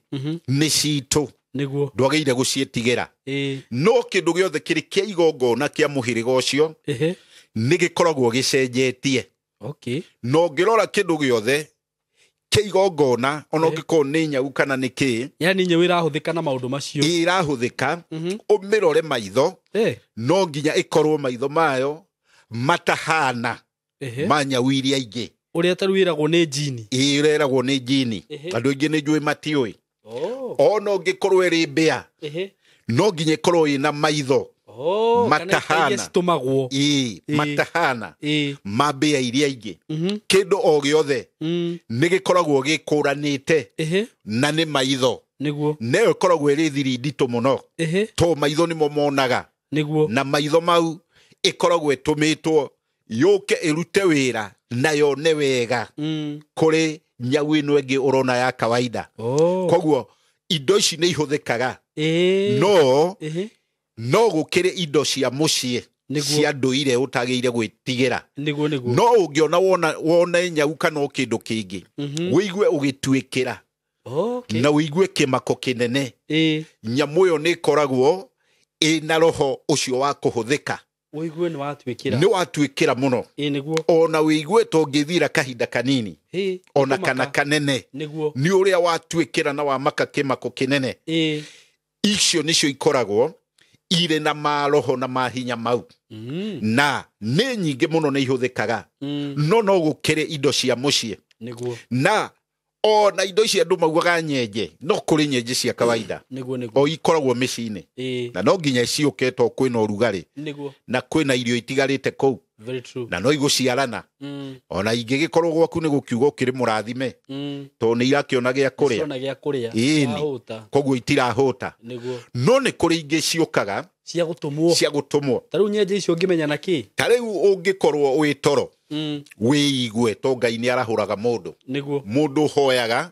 nĩ citũ.
Niguo.
Ndwagĩrĩire gũciĩtigĩra.
Ĩ.
No kĩndũ gĩothe kĩrĩ kĩa igongona kĩa mũhĩrĩga ũcio
Ehe.
nĩ gĩkoragwo gĩcenjetie.
Okay.
Na ũngĩrora kĩndũ gĩothe kĩa igongona ona ũngĩkorwo nĩ nyau kana nĩ kĩ
Yani nyau ĩrahũthĩka na maũndũ macio.
ĩrahũthĩka ũmĩrore maitho
Ĩ.
no nginya ĩkorwo maitho mayo matahana
Ehe.
ma nyau iria ingĩ.
Ũrĩa ta rĩu ĩragwo nĩ jini.
Ĩreragwo nĩ jini.
Ehe.
Andũ aingĩ nĩ njũĩ matiũĩ.
Oh.
Ona ũngĩkorwo ĩrĩ mbĩa
Ehe.
no nginya ĩkorwo ĩna maitho
Oh, kana
Matahana.
iria citũmagwo.
Ĩ, matahana
Ĩ.
ma mbĩa iria ingĩ. Kĩndũ o gĩothe nĩ gĩkoragwo gĩkũranĩte
Ehe.
na nĩ maitho.
Niguo.
Na ĩyo ĩkoragwo ĩrĩ thiri nditũ mũno.
Ehe.
To maitho nĩmo monaga.
Niguo.
Na maitho mau ĩkoragwo ĩtũmĩtwo yũke ĩrute wĩra na yone wega kũrĩ nyau ĩno ĩngĩ ũrona ya kawaida.
Oh.
Koguo indo ici nĩ ihũthĩkaga.
Ĩ.
No
Ehe.
no gũkĩrĩ indo cia mũciĩ
Niguo.
cia ndũire ũtagĩrĩire gwĩtigĩra.
Niguo niguo.
No ũngĩona wone nyau kana o kĩndũ kĩngĩ wĩigue ũgĩtuĩkĩra
Okay.
na wĩigue kĩmako kĩnene.
Ĩ.
Nyamũ ĩyo nĩ ĩkoragwo ĩna roho ũcio wa kũhũthĩka.
Ũigue nĩ watuĩkĩra.
Nĩ watuĩkĩra mũno.
Ĩ niguo.
Ona wĩigue to ũngĩthira kahinda kanini
Ĩ.
ona kana kanene
Niguo.
nĩ ũrĩa watuĩkĩra na wamaka kĩmako kĩnene.
Ĩ.
Icio nĩcio ikoragwo irĩ na maroho na mahinya mau. Na nĩ nyingĩ mũno nĩ ihũthĩkaga. No no gũkĩrĩ indo cia mũciĩ.
Niguo.
Na ona indo ici andũ maugaga nyenje no kũrĩ nyenje cia kawaida.
Niguo niguo.
O ikoragwo mĩciĩ-inĩ.
Ĩ.
Na no nginya ciũke to kwĩna ũrugarĩ.
Niguo.
Na kwĩna irio itigarĩte kũu.
Very true.
Na no igũciarana. Ona ingĩgĩkorwo gwaku nĩ gũkiuga ũkĩrĩ mũrathime. Tondũ nĩ irakĩona gĩa kũrĩa.
Ciona gĩa kũrĩa.
Ĩni.
Irahũta.
Koguo itirahũta.
Niguo.
No nĩ kũrĩ ingĩ ciũkaga
Cia gũtũmwo.
cia gũtũmwo.
Ta rĩu nyenje icio ũngĩmenya na kĩ?
Ta rĩu ũngĩkorwo wĩ toro wĩigue to Ngai nĩ arahũraga mũndũ.
Niguo.
Mũndũ ũhoyaga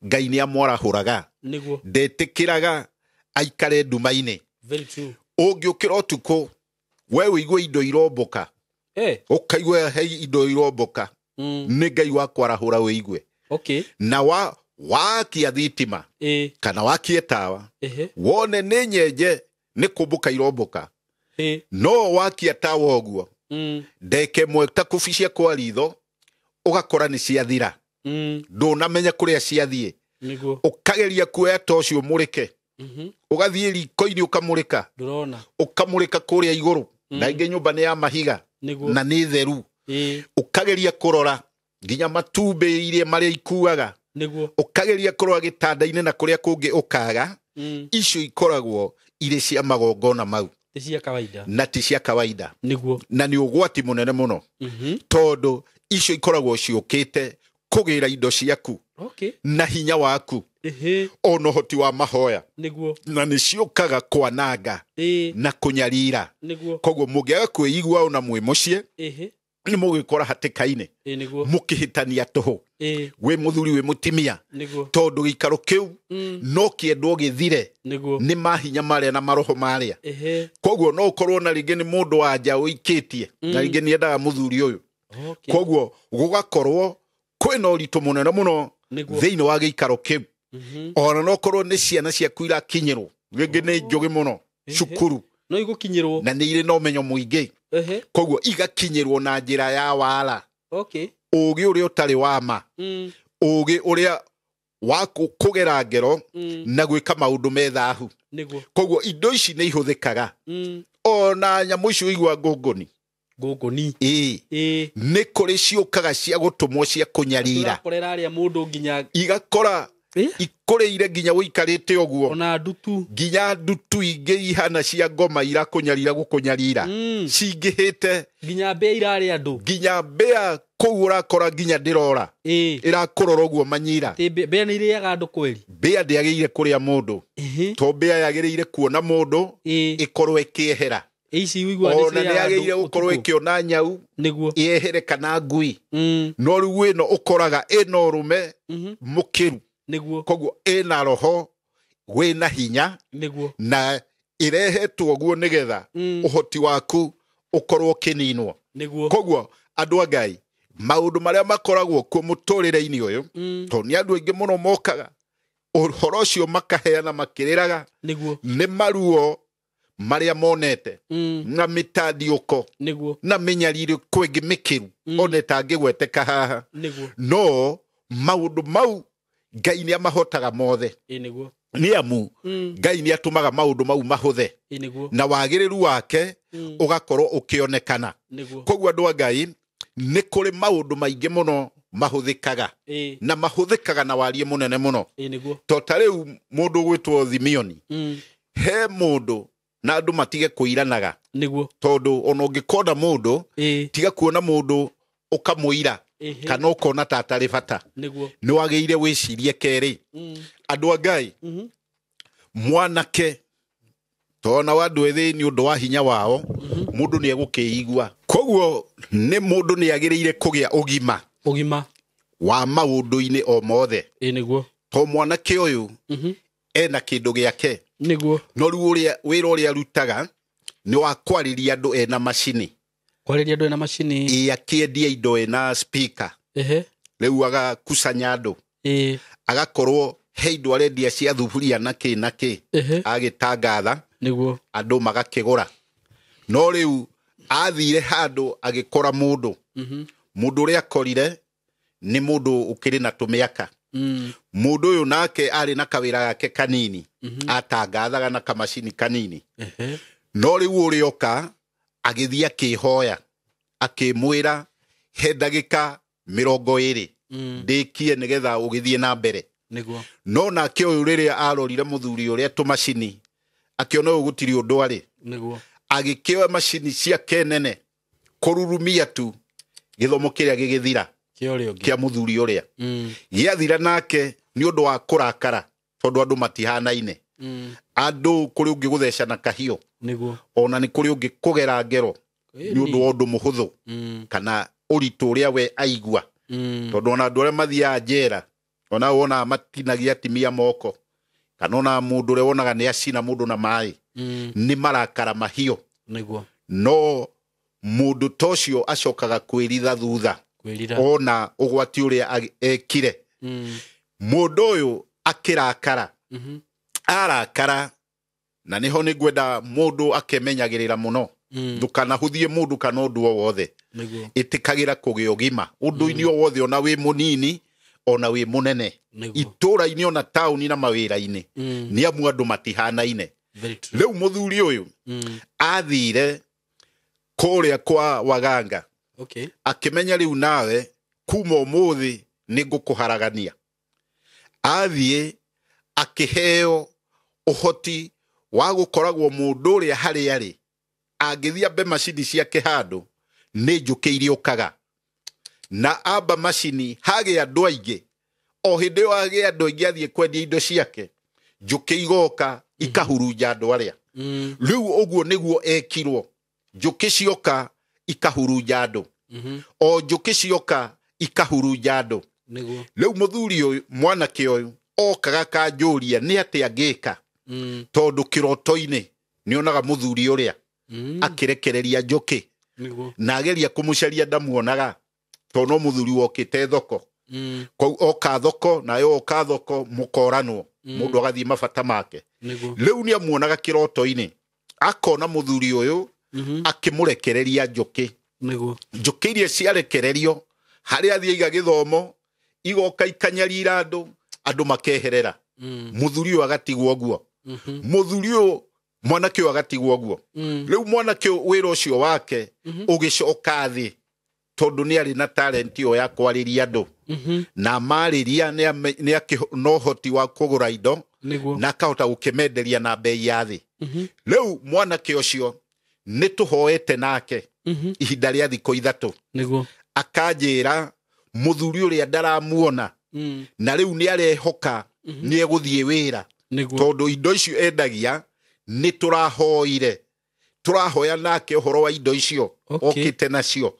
Ngai nĩ amwarahũraga.
Niguo.
Ndetĩkĩraga aikare nduma-inĩ.
Very true.
Ũngĩũkĩra ũtukũ we wĩigue indo irombũka.
Eh.
Ũkaigua he indo irombũka. Nĩ Ngai wa kwarahũra wĩigue.
Okay.
Na wakia thitima
Ĩ.
kana wakie tawa
Ehe.
wone nĩ nyenje nĩ kũmbũka irombũka.
Ĩ.
No wakia tawa ũguo ndeke ĩmwe ta kũbicia kwa ritho ũgakora nĩ ciathira. Ndũnamenya kũrĩa ciathiĩ.
Niguo.
Ũkageria kuoya toci ũmũrĩke. Ũgathiĩ riko-inĩ ũkamũrĩka.
Ndũrona.
Ũkamũrĩka kũrĩa igũrũ. Na ingĩ nyũmba nĩ ya mahiga.
Nĩguo.
Na nĩ theru.
Ĩĩ.
Ũkageria kũrora nginya matumbĩ iria marĩa ikuaga.
Nĩguo.
Ũkageria kũrora gĩtanda-inĩ na kũrĩa kũngĩ ũkaga. Icio ikoragwo irĩ cia magongona mau.
Ti cia kawaida.
Na ti cia kawaida.
Nĩguo.
Na nĩ ũgwati mũnene mũno. Tondũ icio ikoragwo ciũkĩte kũgĩra indo ciaku.
Okay.
Na hinya waku.
Ĩhĩ.
Ona ũhoti wa mahoya.
Nĩguo.
Na nĩ ciũkaga kwananga.
Ĩĩ.
Na kũnyarira.
Nĩguo.
Koguo mũngĩaga kwĩigua ona mwĩ mũciĩ.
Ĩhĩ.
Nĩ mũgĩkora hatĩka-inĩ.
Ĩĩ nĩguo.
Mũkĩhĩtania tũhũ.
Ĩĩ.
Wĩ mũthuri wĩ mũtimia.
Nĩguo.
Tondũ gĩikaro kĩu no kĩendwo gĩthire.
Nĩguo.
Nĩ mahinya marĩa na maroho marĩa.
Ĩhĩ.
Koguo no ũkorwo na rĩngĩ nĩ mũndũ wa nja ũikĩtie. Na rĩngĩ nĩ endaga mũthuri ũyũ.
Okay.
Koguo gũgakorwo kwĩna ũritũ mũnene mũno
Nĩguo.
thĩinĩ wa gĩikaro kĩu. Ona no korwo nĩ ciana ciaku irakinyĩrwo. Rĩngĩ nĩ njũgĩ mũno cukuru.
No igũkinyĩrwo.
Na nĩ irĩ na ũmenyo mũingĩ.
Ehe.
Koguo igakinyĩrwo na njĩra ya wara.
Okay.
Ũgĩ ũrĩa ũtarĩ wa ma. Ũgĩ ũrĩa wa kũgera ngero na gwĩka maũndũ me thahu.
Nĩguo.
Koguo indo ici nĩ ihũthĩkaga. Ona nyamũ icio ũigua ngũngũni.
Ngũngũni.
Ĩĩ.
Ĩĩ.
Nĩ kũrĩ ciũkaga cia gũtũmwo cia kũnyarira.
Tũrakorera arĩa mũndũ nginya
igakora ikũrĩire nginya ũikarĩte ũguo.
Ona ndutu.
Nginya ndutu ingĩ ihana cia ngoma irakũnyarira gũkũnyarira. Cingĩhĩte.
Nginya mbĩa irarĩa andũ.
Nginya mbĩa kũu ũrakora nginya ndĩrora.
Ĩĩ.
Ĩrakũrora ũguo manyira.
Tĩ mbĩa nĩ irĩaga andũ kweli.
Mbĩa ndĩagĩrĩire kũrĩa mũndũ. To mbĩa yagĩrĩire kuona mũndũ ĩkorwo ĩkĩehera.
Ici ũiguaga nĩ
Ona
cirĩaga
nĩyagĩrĩire
andũ
gũkorwo
ũtukũ.
ĩkĩona nyau.
Nĩguo.
Yehere kana ngui. No rĩu ĩno ũkoraga ĩna ũrũme mũkĩru.
Nĩguo.
Koguo ĩna roho wĩna hinya.
Nĩguo.
Na ĩrehetwo ũguo nĩgetha ũhoti waku ũkorwo ũkĩninwo.
Nĩguo.
Koguo andũ a Ngai maũndũ marĩa makoragwo kuo mũtũrĩre-inĩ ũyũ, tondũ nĩ andũ aingĩ mũno mokaga ũhoro ũcio makaheana makĩrĩraga.
Nĩguo.
Nĩ maruo marĩa monete. Na mĩtandiũko.
Nĩguo.
Na mĩnyariro ĩngĩ mĩkĩru. Ona ĩtangĩgweteka haha.
Nĩguo.
No maũndũ mau Ngai nĩ amahotaga mothe.
Ĩĩ nĩguo.
Nĩ amu Ngai nĩ atũmaga maũndũ mau mahũthe.
Ĩĩ nĩguo.
Na wagĩrĩru wake ũgakorwo ũkĩonekana.
Nĩguo.
Koguo andũ a Ngai nĩ kũrĩ maũndũ maingĩ mũno mahũthĩkaga.
Ĩĩ.
Na mahũthĩkaga na wariĩ mũnene mũno.
Ĩĩ nĩguo.
To ta rĩu mũndũ ũgwĩtwo Thimioni. He mũndũ na andũ matige kũiranaga.
Nĩguo.
Tondũ ona ũngĩkona mũndũ,
Ĩĩ.
tiga kuona mũndũ ũkamũira.
Ĩhĩ.
Kana ũkona ta atarĩ bata.
Nĩguo.
Nĩ wagĩrĩire wĩcirie kerĩ. Andũ a Ngai, mwanake tona wa andũ ethĩ nĩ ũndũ wa hinya wao, mũndũ nĩ egũkĩigua. Koguo nĩ mũndũ nĩ agĩrĩire kũgĩa ũgima.
Ũgima.
Wa maũndũ-inĩ o mothe.
Ĩĩ nĩguo.
To mwanake ũyũ ena kĩndũ gĩake.
Nĩguo.
No rĩu ũrĩa wĩra ũrĩa arutaga nĩ wa kwarĩria andũ ena macini.
Kwarĩria andũ ena macini.
Ĩĩ, akĩendia indo ena speaker.
Ehe.
Rĩu agakusanya andũ.
Ĩĩ.
Agakorwo he indo arendia cia thuburia na kĩ na kĩ.
Ehe.
Agĩtangatha.
Nĩguo.
Andũ magakĩgũra. No rĩu athire handũ agĩkora mũndũ. Mũndũ ũrĩa akorire nĩ mũndũ ũkĩrĩ na tũmĩaka. Mũndũ ũyũ nake arĩ na kawĩra gake kanini. Atangathaga na kamacini kanini.
Ehe.
No rĩu ũrĩa oka agĩthiĩ akĩhoya. Akĩmwĩra he ndagĩka 20 ndĩkie nĩgetha ũgĩthiĩ na mbere.
Nĩguo.
No nake ũyũ rĩrĩa arorire mũthuri ũrĩa tũmacini akĩona ũyũ gũtirĩ ũndũ arĩ.
Nĩguo.
Agĩkĩoya macini ciake nene kũrurumia tu gĩthomo kĩrĩa gĩgĩthira.
Kĩa ũrĩa ũngĩ.
Kĩa mũthuri ũrĩa. Gĩathira nake nĩ ũndũ wa kũrakara tondũ andũ matihanaine. Andũ kũrĩ ũngĩ gũtheca na kahiũ.
Nĩguo.
Ona nĩ kũrĩ ũngĩ kũgera ngero nĩ ũndũ wa ũndũ mũhũthũ. Kana ũritũ ũrĩa we aigua. Tondũ ona andũ arĩa mathiaga njera ona wonaga matinagia atimia moko. Kana ona mũndũ ũrĩa wonaga nĩ acina mũndũ na maĩ. Nĩ marakara mahiũ.
Nĩguo.
No mũndũ ta ũcio acokaga kwĩritha thutha.
Kwĩrira.
Ona ũgwati ũrĩa ekire. Mũndũ ũyũ akĩrakara. Arakara na nĩho nĩ ngwenda mũndũ akemenyagĩrĩra mũno. Ndũkanahũthie mũndũ kana ũndũ o wothe.
Nĩguo.
Ĩtĩkagĩra kũgĩa ũgima. Ũndũ-inĩ o wothe ona wĩ mũnini Ona wĩ mũnene itũra-inĩ ona taũni na mawĩra-inĩ, nĩ amu andũ matihanaine. Rĩu mũthuri ũyũ athire kũrĩa kwa waganga, akĩmenya rĩu nawe kuma ũmũthĩ nĩ ngũkũharagania. Athiĩ akĩheo ũhoti wa gũkoragwo mũndũ ũrĩa harĩa arĩ angĩthiĩ ambe macini ciake handũ nĩ njũkĩ iriũkaga, na amba macini hagĩa andũ aingĩ, o hĩndĩ ĩyo agĩa andũ aingĩ athiĩ kwendia indo ciake, njũkĩ igoka ikahurunja andũ arĩa. Rĩu ũguo nĩguo ekirwo, njũkĩ cioka ikahurunja andũ, o njũkĩ cioka ikahurunja andũ. Rĩu mũthuri ũyũ mwanake ũyũ okaga kanjũria nĩ atĩa ngĩka, tondũ kĩroto-inĩ nĩonaga mũthuri ũrĩa akĩrekereria njũkĩ, na ageria kũmũcaria ndamuonaga, tondũ no mũthuri wokĩte thoko. Kwoguo oka thoko nayo oka thoko mũkoranwo, mũndũ agathiĩ mabata make. Rĩu nĩ amuonaga kĩroto-inĩ, akona mũthuri ũyũ akĩmũrekereria njũkĩ. Njũkĩ iria ciarekererio harĩa athiĩ aiga gĩthomo, igoka ikanyarira andũ, andũ makeherera. Mũthuri ũyũ agatigwo ũguo, mũthuri ũyũ mwanake ũyũ agatigwo ũguo. Rĩu mwanake ũyũ wĩra ũcio wake ũgĩcoka thĩ, tondũ nĩ arĩ na talent ĩyo ya kwarĩria andũ, na marĩria nĩ na ũhoti wa kũgũra indo, na akahota gũkĩmenderia na bei ya thĩ. Rĩu mwanake ũcio nĩ tũhoete nake ihinda rĩa thikũ 3, akanjĩra mũthuri ũrĩa ndaramuona, na rĩu nĩ arehoka nĩ egũthiĩ wĩra, tondũ indo icio endagia nĩ tũrahoire, tũrahoya nake ũhoro wa indo icio okĩte nacio,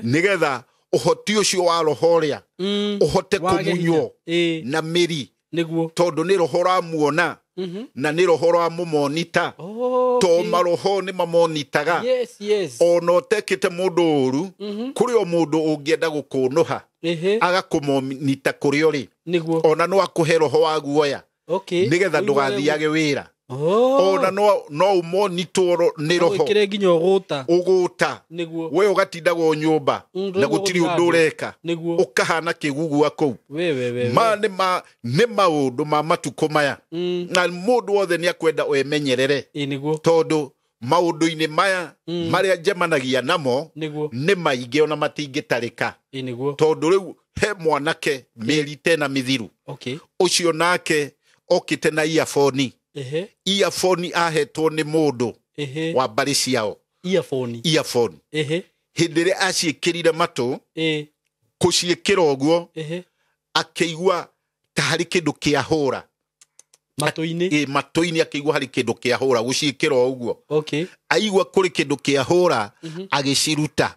nĩgetha ũhoti ũcio wa roho ũrĩa ũhote kũmunywo na mĩri, tondũ nĩ roho ũramuona na nĩ roho ũramũmonita, to maroho nĩ mamonitaga. Ona ũtekĩte mũndũ ũru, kũrĩ o mũndũ ũngĩenda gũkũnũha agakũmonita kũrĩa ũrĩ, ona no akũhe roho wa guoya nĩgetha ndũgathiage wĩra. Ona no ũmonitwo nĩ roho ũgũta, we ũgatindagwo nyũmba na gũtirĩ ũndũ ũreka, ũkahana kĩgugua kũu. Ma nĩ maũndũ ma matukũ maya, na mũndũ wothe nĩ akwenda emenyerere, tondũ maũndũ-inĩ maya marĩa njemanagia namo nĩ maingĩ ona matingĩtarĩka. Tondũ rĩu he mwanake mĩeri tena mĩthiru, ũcio nake okĩte na earphone. Earphone ahetwo nĩ mũndũ wa mbarĩ ciao. Earphone. Hĩndĩ ĩrĩa aciĩkĩrire matũ, kũciĩkĩra ũguo, akĩigua ta harĩ kĩndũ kĩahũra matũ-inĩ. Matũ-inĩ akĩigua harĩ kĩndũ kĩahũra, gũciĩkĩra ũguo. Aigua kũrĩ kĩndũ kĩahũra, agĩciruta.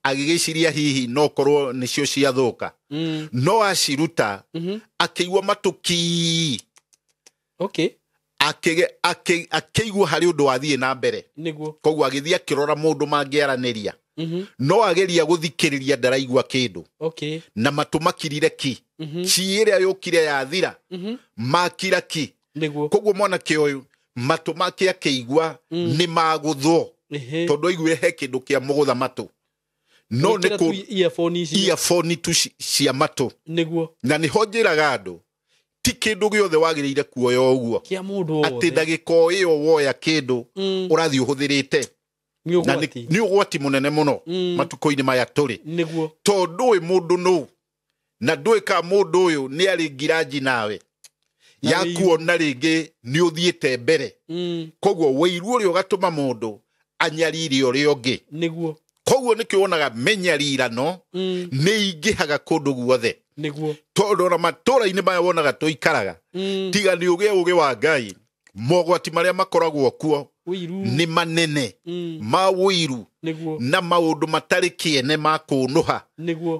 Agĩgĩciria hihi no korwo nĩcio ciathũka. No aciruta, akĩigua matũ ki. Akĩigua harĩ ũndũ wathiĩ na mbere, koguo agĩthiĩ akĩrora mũndũ mangĩaranĩria, no ageria gũthikĩrĩria ndaraigua kĩndũ, na matũ makirire ki, ci ĩrĩa yũkire yathira, makira ki. Koguo mwanake ũyũ matũ make akĩigua nĩ magũthwo, tondũ aiguire he kĩndũ kĩa mũgũtha matũ, no nĩ kũ earphone tu cia matũ. Na nĩho njĩraga andũ, ti kĩndũ gĩothe wagĩrĩire kuoya ũguo, atĩ ndagĩka o ĩyo woya kĩndũ ũrathiĩ ũhũthĩrĩte, na nĩ ũgwati mũnene mũno matukũ-inĩ maya tũrĩ, tondũ ndũĩ mũndũ nũ, na ndũĩ kana mũndũ ũyũ nĩ arĩ ngiranji nawe ya kuona rĩngĩ nĩ ũthiĩte mbere. Koguo wĩiru ũrĩa ũgatũma mũndũ anyarire ũrĩa ũngĩ. Koguo nĩkĩo wonaga mĩnyarirano nĩ ingĩhaga kũndũ guothe, tondũ ona matũra-inĩ maya wonaga tũikaraga, tiga nĩ ũgĩe ũgĩ wa Ngai, mogwati marĩa makoragwo kuo nĩ manene ma ũiru na maũndũ matarĩ kĩene ma kũnũha,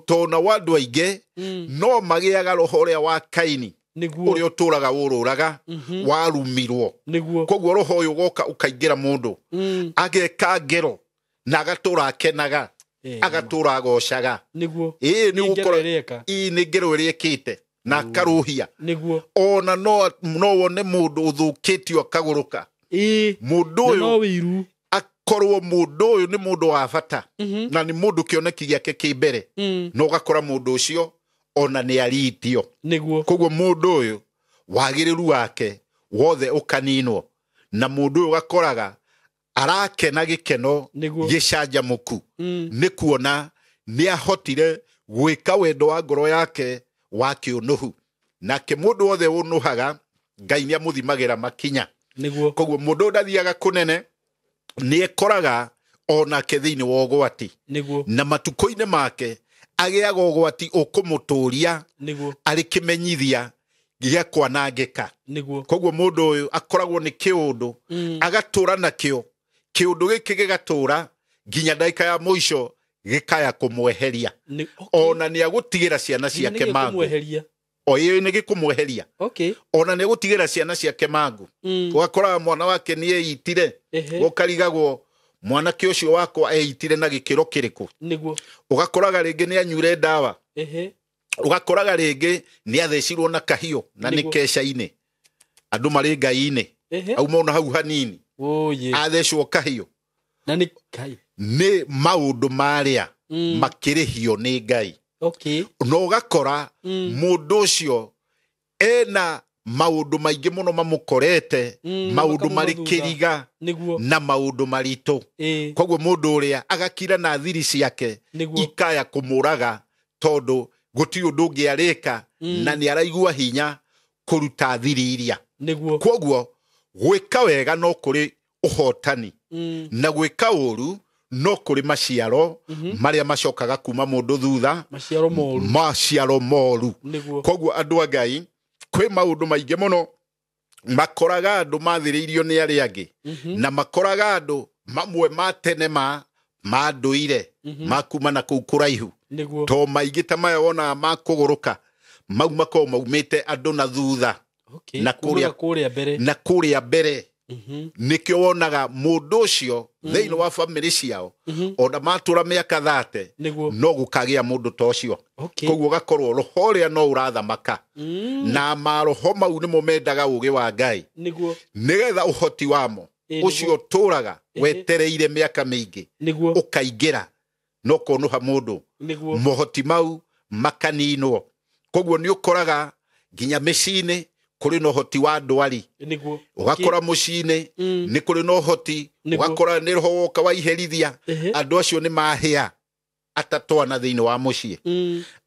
tondũ na andũ aingĩ no magĩaga roho ũrĩa wa Kaini, ũrĩa ũtũraga ũrũraga, warumirwo. Koguo roho ũyũ ũgoka ũkaingĩra mũndũ ageka ngero na agatũra akenaga, agatũra agocaga. Ĩĩ nĩ gũkora ĩĩ nĩ ngero ĩrĩa ĩkĩte na akarũhia. Ona no wone mũndũ ũthũkĩtio akagũrũka. Mũndũ ũyũ akorwo mũndũ ũyũ nĩ mũndũ wa bata, na nĩ mũndũ kĩoneki gĩake kĩ mbere, na ũgakora mũndũ ũcio Ona nĩ aritio.
Nĩguo.
Koguo mũndũ ũyũ wagĩrĩru wake wothe ũkaninwo, na mũndũ ũyũ ũgakoraga arakena gĩkeno
Nĩguo.
gĩcanjamũku nĩ kuona nĩ ahotire gwĩka wendo wa ngoro yake wa kĩũnũhu. Nake mũndũ wothe ũnũhaga Ngai nĩ amũthimagĩra makinya.
Nĩguo.
Koguo mũndũ ũyũ ndathiaga kũnene, nĩ ekoraga onake thĩinĩ wa ũgwati.
Nĩguo.
Na matukũ-inĩ make agĩaga ũgwati ũkũmũtũria
Nĩguo.
arĩ kĩmenyithia gĩa kwanangĩka.
Nĩguo.
Koguo mũndũ ũyũ akoragwo nĩ kĩũndũ agatũra nakĩo, kĩũndũ gĩkĩ gĩgatũra nginya ndagĩka ya mũico gĩkaya kũmweheria. Ona nĩ agũtigĩra ciana ciake mangũ.
Kũmweheria.
O ĩyo nĩ gĩkũmweheria.
Okay.
Ona nĩ agũtigĩra ciana ciake mangũ. Ũgakoraga mwana wake nĩ eitire, ũkarigagwo mwanake ũcio wakwa eitire na gĩkĩro kĩrĩkũ.
Nĩguo.
Ũgakoraga rĩngĩ nĩ anyure ndawa. Ũgakoraga rĩngĩ nĩ athecirwo na kahiũ na nĩ
Nĩguo.
keca-inĩ, andũ marĩ ngai-inĩ, auma ona hau hanini athecwo kahiũ.
Na nĩ Ngai.
Nĩ maũndũ marĩa makĩrĩhio nĩ Ngai.
Okay.
Na ũgakora mũndũ ũcio ena maũndũ maingĩ mũno mamũkorete, maũndũ
makamuma
marĩ
thutha.
kĩriga
Nĩguo.
na maũndũ maritũ. Koguo mũndũ ũrĩa agakira na thiri ciake
Nĩguo.
ikaya kũmũraga, tondũ gũtirĩ ũndũ ũngĩ arĩka na nĩ araigua hinya kũruta thiri iria.
Nĩguo.
Koguo gwĩka wega no kũrĩ ũhotani, na gwĩka ũru no kũrĩ maciaro marĩa macokaga kuma mũndũ thutha,
Maciaro moru.
maciaro moru.
Nĩguo.
Koguo andũ a Ngai, kwĩ maũndũ maingĩ mũno makoraga andũ mathĩrĩirio nĩ arĩa angĩ, na makoraga andũ mamwe ma tene ma ndũire ma kuma na kũu kũraihu.
Nĩguo.
To maingĩ ta maya wonaga ma kũgũrũka, mau makoragwo maumĩte andũ na thutha.
Okay.
Na
Kumaga kũrĩa mbere.
Na kũrĩa mbere. Nĩkĩo wonaga mũndũ ũcio thĩinĩ wa bamĩrĩ ciao, ona matũra mĩaka 30,
Nĩguo.
no gũkagĩa mũndũ ta ũcio.
Okay.
Koguo ũgakorwo roho ũrĩa no ũrathamaka, na maroho mau nĩmo mendaga ũũgĩ wa Ngai,
Nĩguo.
nĩgetha ũhoti wamo ũcio ũtũraga wetereire mĩaka mĩingĩ
Nĩguo.
ũkaingĩra no kũnũha mũndũ.
Nĩguo.
Mohoti mau makaninwo. Koguo nĩ ũkoraga nginya mĩciĩ-inĩ kũrĩ na ũhoti wa ndwari.
Nĩguo.
Ũgakora mũciĩ-inĩ nĩ kũrĩ na ũhoti,
Nĩguo.
ũgakora nĩ roho woka waiherithia. Andũ acio nĩ mahĩa atatwana thĩinĩ wa mũciĩ.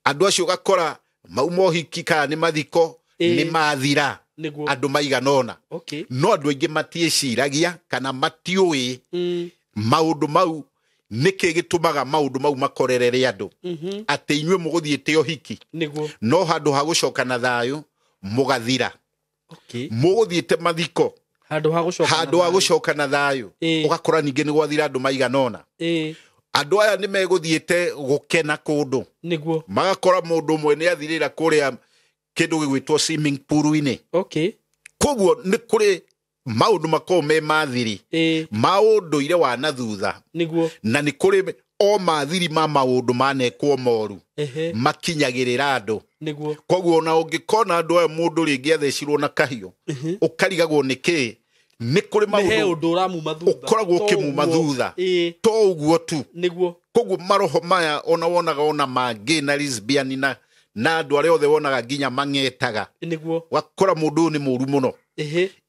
Andũ acio ũgakora mauma ũhiki kana nĩ mathiko nĩ mathira.
Nĩguo.
Andũ maigana ũna.
Okay.
No andũ aingĩ matiĩciragia kana matiũĩ maũndũ mau nĩkĩ gĩtũmaga maũndũ mau makorerere andũ, atĩ inyuĩ mũgũthiĩte ũhiki,
Nĩguo.
no handũ ha gũcoka na thayũ mũgathira.
Okay.
Mũgũthiĩte mathiko,
Handũ ha gũcoka.
handũ ha gũcoka na thayũ, ũgakora ningĩ nĩ gwathira andũ maigana ũna. Andũ aya nĩ megũthiĩte gũkena kũndũ.
Nĩguo.
Magakora mũndũ ũmwe nĩ athirĩra kũrĩa kĩndũ gĩgwĩtwo swimming pool-inĩ.
Okay.
Koguo nĩ kũrĩ maũndũ makoragwo me mathiri ma ũndũire wa na thutha.
Nĩguo.
Na nĩ kũrĩ o mathiri ma maũndũ manekwo moru makinyagĩrĩra andũ.
Nĩguo.
Koguo ona ũngĩkona andũ aya mũndũ rĩngĩ athecirwo na kahiũ, ũkarigagwo nĩ kĩĩ, nĩ kũrĩ maũndũ
ũndũ ũramuma thutha,
ũkoragwo ũkĩmuma thutha. To ũguo tu.
Nĩguo.
Koguo maroho maya ona wonaga ona mangĩ na lesbian na andũ arĩa othe wonaga nginya mang'etaga.
Nĩguo.
Ũgakora mũndũ ũyũ nĩ mũru mũno.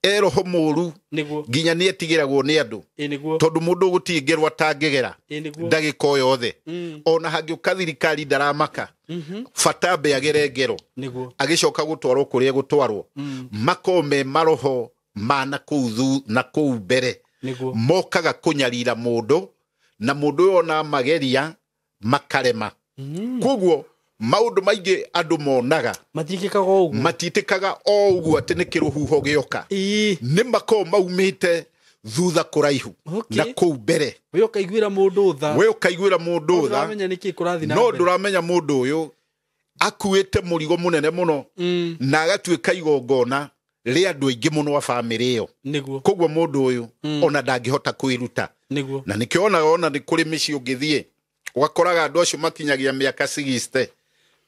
E roho mũru.
Nĩguo.
Nginya nĩ etigĩragwo nĩ andũ.
Nĩguo.
Tondũ mũndũ gũtirĩ ngero atangĩgera
Nĩguo.
ndagĩka o yothe. Ona hangĩũka thirikari ndaramaka, bata ambe agere ngero.
Nĩguo.
Agĩcoka gũtwarwo kũrĩa gũtwarwo. Makorwo me maroho ma na kũu na kũu mbere.
Nĩguo.
Mokaga kũnyarira mũndũ, na mũndũ ũyũ ona mageria makarema. Koguo maũndũ maingĩ andũ monaga
matiĩkĩkaga o ũguo,
matiĩtĩkaga o ũguo atĩ nĩ kĩrũhuho gĩoka. Nĩ makoragwo maumĩte thutha kũraihu na kũu mbere.
We ũkaiguĩra mũndũ tha.
We ũkaiguĩra mũndũ tha.
Ndũramenya nĩkĩ kũrathiĩ na
no
mbere.
Ndũramenya mũndũ ũyũ akuĩte mũrigo mũnene mũno, na agatuĩka igongona rĩa andũ aingĩ mũno a bamĩrĩ ĩyo.
Nĩguo.
Koguo mũndũ ũyũ ona ndangĩhota kwĩruta.
Nĩguo.
Na nĩkĩo onaga ona nĩ kũrĩ mĩciĩ ũngĩthiĩ ũgakoraga andũ acio makinyagia mĩaka 60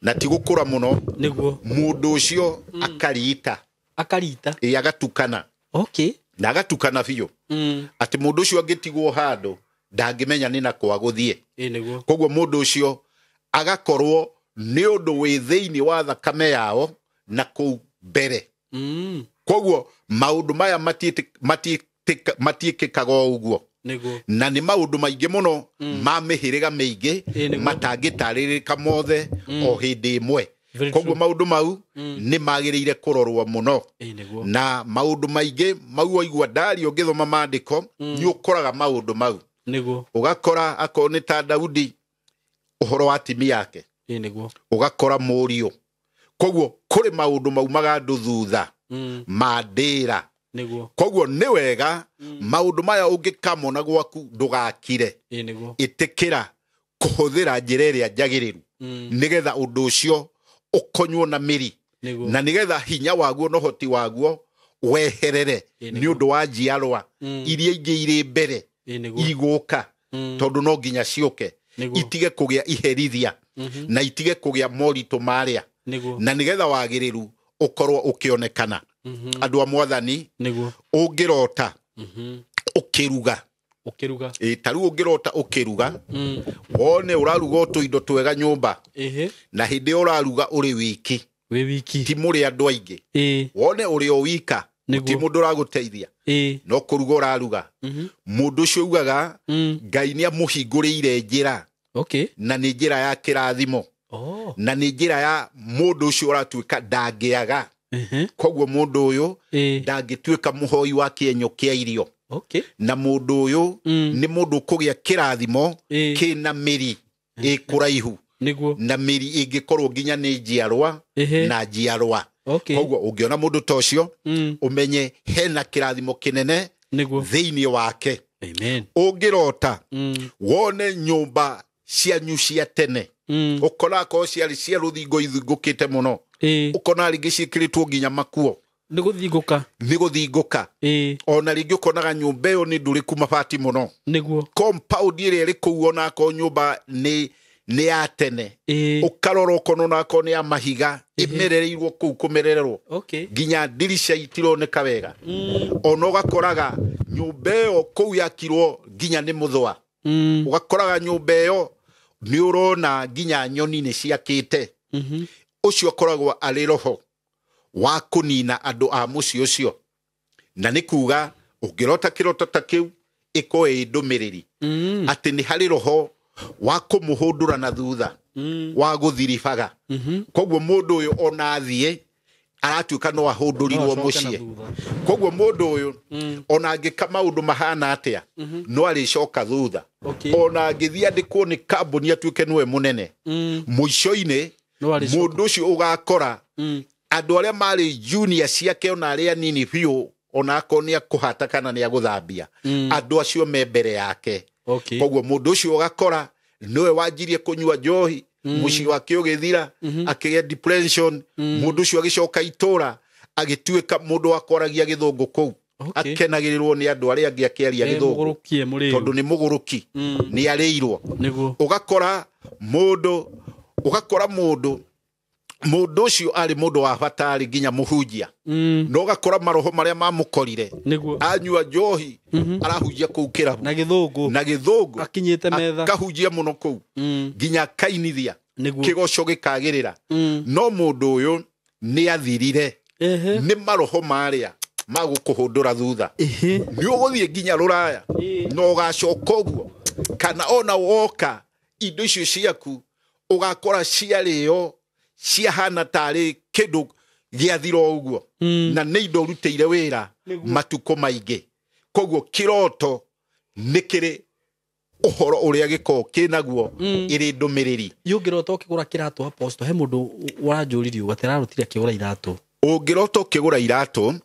na ti gũkũra mũno.
Nĩguo.
Mũndũ ũcio akarita.
Akarita.
Ĩ, agatukana.
Okay.
Na agatukana biũ, atĩ mũndũ ũcio angĩtigwo handũ ndangĩmenya nĩ na kwa gũthiĩ.
Ĩ, nĩguo.
Koguo mũndũ ũcio agakorwo Nĩ ũndũ wĩ thĩinĩ wa thakame yao na kũu mbere. Koguo maũndũ maya matiĩkĩkaga o ũguo.
Nĩguo.
Na nĩ maũndũ maingĩ mũno ma mĩhĩrĩga mĩingĩ
Ĩĩ, nĩguo.
matangĩtarĩrĩka mothe o hĩndĩ ĩmwe.
Very
Koguo
true.
maũndũ mau nĩ magĩrĩire kũrorwo mũno.
Ĩĩ, nĩguo.
Na maũndũ maingĩ mau waigua ndario ũngĩthoma maandĩko nĩ ũkoraga maũndũ mau.
Nĩguo.
Ũgakora akorwo nĩ ta Daudi ũhoro wa timi yake,
Ĩĩ, nĩguo.
ũgakora mũriũ. Koguo kũrĩ maũndũ maumaga andũ thutha ma ndĩra.
Nĩguo.
Koguo nĩ wega maũndũ maya ũngĩkamona gwaku ndũgakire.
Ĩĩ, nĩguo.
Ĩtĩkĩra kũhũthĩra njĩra ĩrĩa njagĩrĩru nĩgetha ũndũ ũcio ũkonywo na mĩri
Nĩguo.
na nĩgetha hinya waguo na ũhoti waguo weherere
Ĩĩ,
nĩ
nĩguo.
ũndũ wa njiarwa iria ingĩ irĩ mbere
Ĩĩ, nĩguo.
igũka, tondũ no nginya ciũke
Nĩguo.
itige kũgĩa iherithia na itige kũgĩa moritũ marĩa
Nĩguo.
na nĩgetha wagĩrĩru ũkorwo ũkĩonekana. Andũ a Mwathani,
Nĩguo.
ũngĩrota ũkĩruga,
Ũkĩruga.
ĩ ta rĩu ũngĩrota ũkĩruga wone ũraruga o tũindo twega nyũmba,
Ĩhĩ.
na hĩndĩ ĩyo ũraruga ũrĩ wiki,
Wĩ wiki.
ti mũrĩ andũ aingĩ,
Ĩĩ.
wone ũrĩ o wika,
Nĩguo.
ti mũndũ ũragũteithia,
Ĩĩ.
no kũruga ũraruga. Mũndũ ũcio ugaga Ngai nĩ amũhingũrĩire njĩra,
Okay.
na nĩ njĩra ya kĩrathimo,
Oh.
na nĩ njĩra ya mũndũ ũcio ũratuĩka ndangĩaga.
Ehe.
Koguo mũndũ ũyũ
Ĩĩ.
ndangĩtuĩka mũhoi wa kĩenyo kĩa irio,
Okay.
na mũndũ ũyũ nĩ mũndũ ũkũgĩa kĩrathimo
Ĩĩ.
kĩna mĩri ĩkũraihu,
Nĩguo.
na mĩri ĩngĩkorwo nginya nĩ njiarwa
Ĩhĩ.
na njiarwa.
Okay.
Koguo ũngĩona mũndũ ta ũcio ũmenye hena kĩrathimo kĩnene
Nĩguo.
thĩinĩ wake.
Amen.
Ũngĩrota wone nyũmba cianyu cia tene, ũkona akorwo ciarĩ cia rũthingo ithingũkĩte mũno,
Ĩĩ.
ũkona rĩngĩ ciĩkĩrĩtwo nginya makuo
Nĩ gũthingũka.
Nĩ gũthingũka.
Ĩĩ.
Ona rĩngĩ ũkonaga nyũmba ĩyo nĩ ndũrĩku mabati mũno,
Nĩguo.
compound ĩrĩa ĩrĩ kũu onakorwo nyũmba nĩ ya tene,
Ĩĩ.
ũkarora ũkona onakorwo nĩ ya mahiga ĩmerereirwo kũu kũmerererwo,
Okay.
nginya ndirica itironeka wega. Ona ũgakoraga nyũmba ĩyo kũu yakirwo nginya nĩ mũthũa. Ũgakoraga nyũmba ĩyo nĩ ũrona nginya nyoni nĩ ciakĩte. Ũcio akoragwo arĩ roho wa kũnina andũ a mũciĩ ũcio, na nĩ kuga ũngĩrota kĩroto ta kĩu ĩkorwo ĩ ndũmĩrĩri atĩ nĩ harĩ roho wa kũmũhũndũra na thutha wa gũthiribaga. Koguo mũndũ ũyũ ona athiĩ aratuĩka no ahũndũrirwo
No acoke na
mũciĩ.
thutha.
Koguo mũndũ ũyũ ona angĩka maũndũ mahana atĩa no arĩcoka thutha.
Okay.
Ona angĩthiĩ andĩkwo nĩ kambuni atuĩke nĩwe mũnene, mũico-inĩ
No arĩcoka.
mũndũ ũcio ũgakora andũ arĩa marĩ junior ciake ona arĩa nini biũ, ona akorwo nĩ akũhata kana nĩ agũthambia, andũ acio me mbere yake.
Okay.
Koguo mũndũ ũcio ũgakora nĩwe wanjirie kũnyua njohi, mũciĩ wake ũgĩthira, akĩgĩa depression. Mũndũ ũcio agĩcoka itũra agĩtuĩka mũndũ wa kwaragia gĩthũngũ kũu,
Okay.
akenagĩrĩrwo nĩ andũ arĩa angĩ akĩaria
Ĩ,
gĩthũngũ,
mũgũrũkie mũrĩu.
tondũ nĩ mũgũrũki, nĩ arĩirwo.
Nĩguo.
Ũgakora mũndũ mũndũ ũcio arĩ mũndũ wa bata, arĩ nginya mũhunjia, no ũgakora maroho marĩa mamũkorire,
Nĩguo.
anyua njohi arahunjia kũu kĩrabu
Na gĩthũngũ.
na gĩthũngũ,
Akinyĩte metha.
akahunjia mũno kũu nginya akainithia,
Nĩguo.
kĩgoco gĩkagĩrĩra. No mũndũ ũyũ nĩ athirire
Ehe.
nĩ maroho marĩa magũkũhũndũra thutha.
Ĩhĩ.
Nĩ ũgũthiĩ nginya rũraya na ũgacoka ũguo, kana ona woka indo icio ciaku ũgakora ciarĩo ciahana tarĩ kĩndũ gĩathira o ũguo, na nĩ indo ũrutĩire wĩra matukũ maingĩ. Koguo kĩroto nĩ kĩrĩ ũhoro ũrĩa gĩkoragwo kĩnaguo ĩrĩ ndũmĩrĩri.
Ũngĩrota ũkĩgũra kĩratũ, apostle, he mũndũ ũranjũririe ũguo atĩ ararotire akĩgũra iratũ.
Ũngĩrota ũkĩgũra iratũ,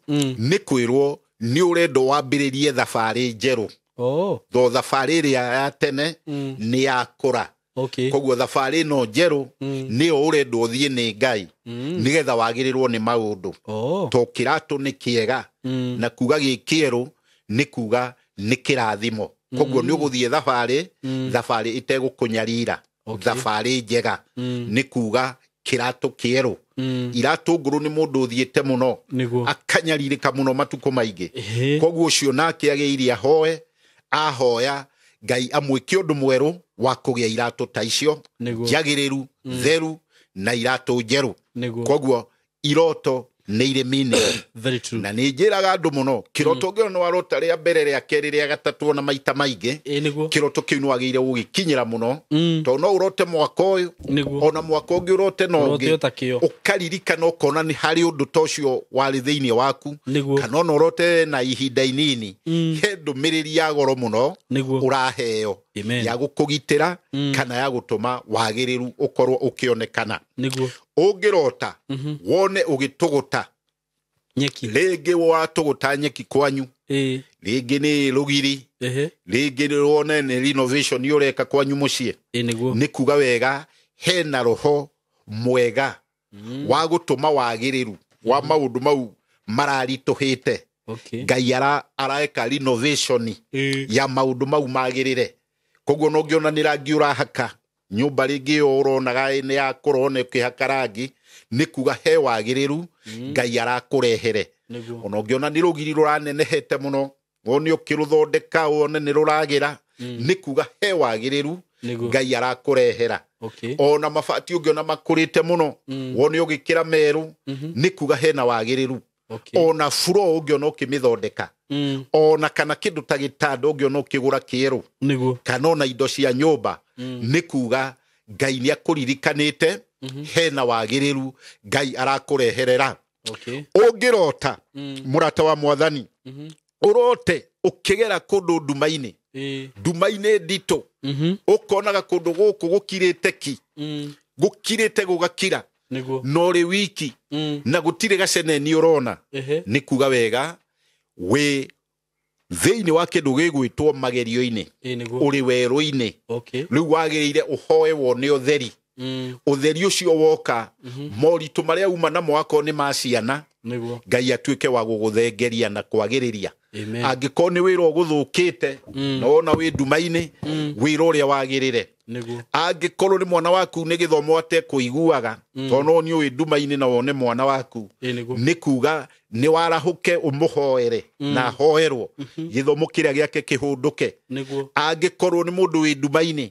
nĩ kwĩrwo nĩ ũrendwo wambĩrĩrie thabarĩ njerũ.
Oh.
Tho thabarĩ ĩrĩa ya tene nĩ yakũra.
Okay.
Koguo thabarĩ ĩno njerũ nĩyo ũrendwo ũthiĩ nĩ Ngai nĩgetha wagĩrĩrwo nĩ maũndũ.
Oh.
To kĩratũ nĩ kĩega, na kuga gĩ kĩerũ nĩ kuga nĩ kĩrathimo. Koguo nĩ ũgũthiĩ thabarĩ, thabarĩ ĩtegũkũnyarira,
Okay.
thabarĩ njega, nĩ kuga kĩratũ kĩerũ. Iratũ ngũrũ nĩ mũndũ ũthiĩte mũno,
Nĩguo.
akanyarirĩka mũno matukũ maingĩ.
Ĩhĩ.
Koguo ũcio nake agĩire ahoe, ahoya Ngai amwĩke ũndũ mwerũ wa kũgĩa iratũ ta icio
Nĩguo.
njagĩrĩru, theru. na iratũ njerũ.
Nĩguo.
Koguo iroto nĩ irĩ meaning.
Very true.
Na nĩ njĩraga andũ mũno, kĩroto ũngĩona nĩ warota rĩa mbere, rĩa kerĩ, rĩa gatatũ, ona maita maingĩ,
Ĩĩ nĩguo.
kĩroto kĩu nĩ wagĩrĩire gũgĩkinyĩra mũno, tondũ no ũrote mwaka ũyũ,
Nĩguo.
ona mwaka ũngĩ ũrote na
Ũrote
ũngĩ,
o ta kĩo.
ũkaririkana ũkona nĩ harĩ ũndũ ta ũcio warĩ thĩinĩ waku,
Nĩguo.
kana ona ũrote na ihinda inini, he ndũmĩrĩri ya goro mũno
Nĩguo.
ũraheo
Amen.
ya gũkũgitĩra kana ya gũtũma wagĩrĩru ũkorwo ũkĩonekana.
Nĩguo.
Ũngĩrota wone ũgĩtũgũta
Nyeki.
rĩngĩ, watũgũta nyeki kwanyu,
Ĩĩ.
rĩngĩ nĩ rũgiri,
Ehe.
rĩngĩ wone nĩ renovation ũreka kwanyu mũciĩ,
Ĩĩ nĩguo.
nĩ kuga wega hena roho mwega wa gũtũma wagĩrĩru wa maũndũ mau mararitũhĩte.
Okay.
Ngai araeka renovation
Ĩĩ.
ya maũndũ mau magĩrĩre. Koguo no ngĩona nĩ rangi ũrahaka nyũmba rĩngĩ ĩyo ũronaga nĩ ya kũrona ũkĩhaka rangi, nĩ kuga he wagĩrĩru Ngai arakũrehere.
Nĩguo.
Ona ũngĩona nĩ rũgiri rũranenehete mũno, wone ũkĩrũthondeka wone nĩ rũragĩra, nĩ kuga he wagĩrĩru
Nĩguo.
Ngai arakũrehera.
Okay.
Ona mabati ũngĩona makũrĩte mũno, wone ũgĩkĩra merũ, nĩ kuga hena wagĩrĩru.
Okay.
Ona buro ũngĩona ũkĩmĩthondeka, ona kana kĩndũ ta gĩtanda ũngĩona ũkĩgũra kĩerũ,
Nĩguo.
kana ona indo cia nyũmba, nĩ kuga Ngai nĩ akũririkanĩte, hena wagĩrĩru Ngai arakũreherera.
Okay.
Ũngĩrota, mũrata wa mwathani, ũrote ũkĩgera kũndũ nduma-inĩ,
Ĩĩ.
nduma-inĩ nditũ, ũkonaga kũndũ gũkũ gũkirĩte ki, gũkirĩte gũgakira,
Nĩguo.
na ũrĩ wiki, na gũtirĩ gaceneni ũrona,
Ehe.
nĩ kuga wega wĩ thĩinĩ wa kĩndũ gĩgwĩtwo magerio-inĩ,
Ĩĩ nĩguo.
ũrĩ werũ-inĩ.
Okay.
Rĩu wagĩrĩire ũhoe wone ũtheri. Ũtheri ũcio woka, moritũ marĩa uma namo akorwo nĩ ma ciana,
Nĩguo.
Ngai atuĩke wa gũgũthengeria na kwagĩrĩria.
Amen.
Angĩkorwo nĩ wĩra ũgũthũkĩte na wona wĩ nduma-inĩ, wĩra ũrĩa wagĩrĩre.
Nĩguo.
Angĩkorwo nĩ mwana waku nĩ gĩthomo atekũiguaga, tondũ no nĩ ũĩ nduma-inĩ na wone mwana waku,
Ĩĩ nĩguo.
nĩ kuga nĩ warahũke ũmũhoere na ahoerwo gĩthomo kĩrĩa gĩake kĩhũndũke.
Nĩguo.
Angĩkorwo nĩ mũndũ wĩ nduma-inĩ,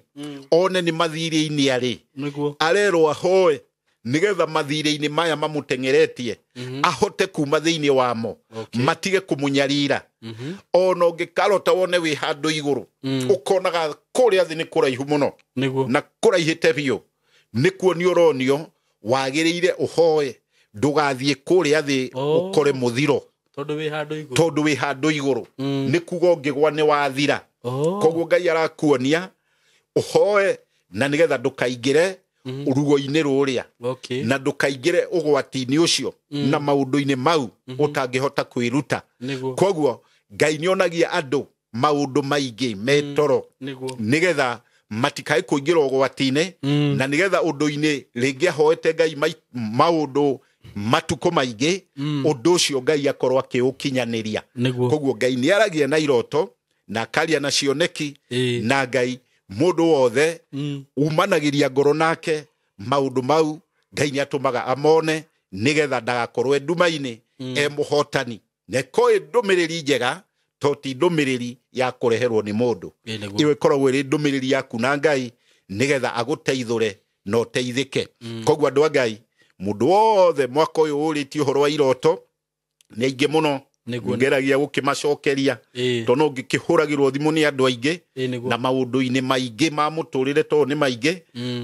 one nĩ mathirĩ-inĩ arĩ,
Nĩguo.
arerwo ahoe nĩgetha mathirĩ-inĩ maya mamũteng'eretie ahote kuma thĩinĩ wamo,
Okay.
matige kũmũnyarira. Ona ũngĩkarota wone wĩ handũ igũrũ, ũkonaga kũrĩa thĩ nĩ kũraihu mũno,
Nĩguo.
na kũraihĩte biũ, nĩ kuonio ũronio wagĩrĩire ũhoe ndũgathiĩ kũrĩa thĩ
Oh.
ũkore mũthiro,
Tondũ wĩ handũ igũrũ.
tondũ wĩ handũ igũrũ, nĩ kuga ũngĩgwa nĩ wathira.
Oh.
Koguo Ngai arakuonia ũhoe na nĩgetha ndũkaingĩre ruo-inĩ rũrĩa,
Okay.
na ndũkaingĩre ũgwati-inĩ ũcio na maũndũ-inĩ mau ũtangĩhota kwĩruta.
Nĩguo.
Koguo Ngai nĩonagia andũ maũndũ maingĩ metoro,
Nĩguo.
nĩgetha matikae kũingĩra ũgwati-inĩ, na nĩgetha ũndũ-inĩ rĩngĩ ahoete Ngai maũndũ matukũ maingĩ, ũndũ ũcio Ngai akorwo akĩũkinyanĩria.
Nĩguo.
Koguo Ngai nĩ aragia na iroto na akaria na cioneki,
Ĩĩ.
na Ngai mũndũ wothe umanagĩria ngoro nake maũndũ mau Ngai nĩ atũmaga amone nĩgetha ndagakorwo e nduma-inĩ, e mũhotani, na ĩkorwo ĩ ndũmĩrĩri njega, to ti ndũmĩrĩri ya kũreherwo nĩ mũndũ.
Ĩĩ nĩguo.
Ĩyo ĩkoragwo ĩrĩ ndũmĩrĩri yaku na Ngai nĩgetha agũteithũre na ũteithĩke. Koguo andũ a Ngai, mũndũ wothe mwaka ũyũ ũrĩtie ũhoro wa iroto nĩ aingĩ mũno,
Nĩguo.
ngeragia gũkĩmacokeria,
Ĩĩ.
tondũ no ngĩkĩhũragĩrwo thimũ nĩ andũ aingĩ
Ĩĩ nĩguo.
na maũndũ-inĩ maingĩ ma mũtũrĩre, tondũ nĩ maingĩ,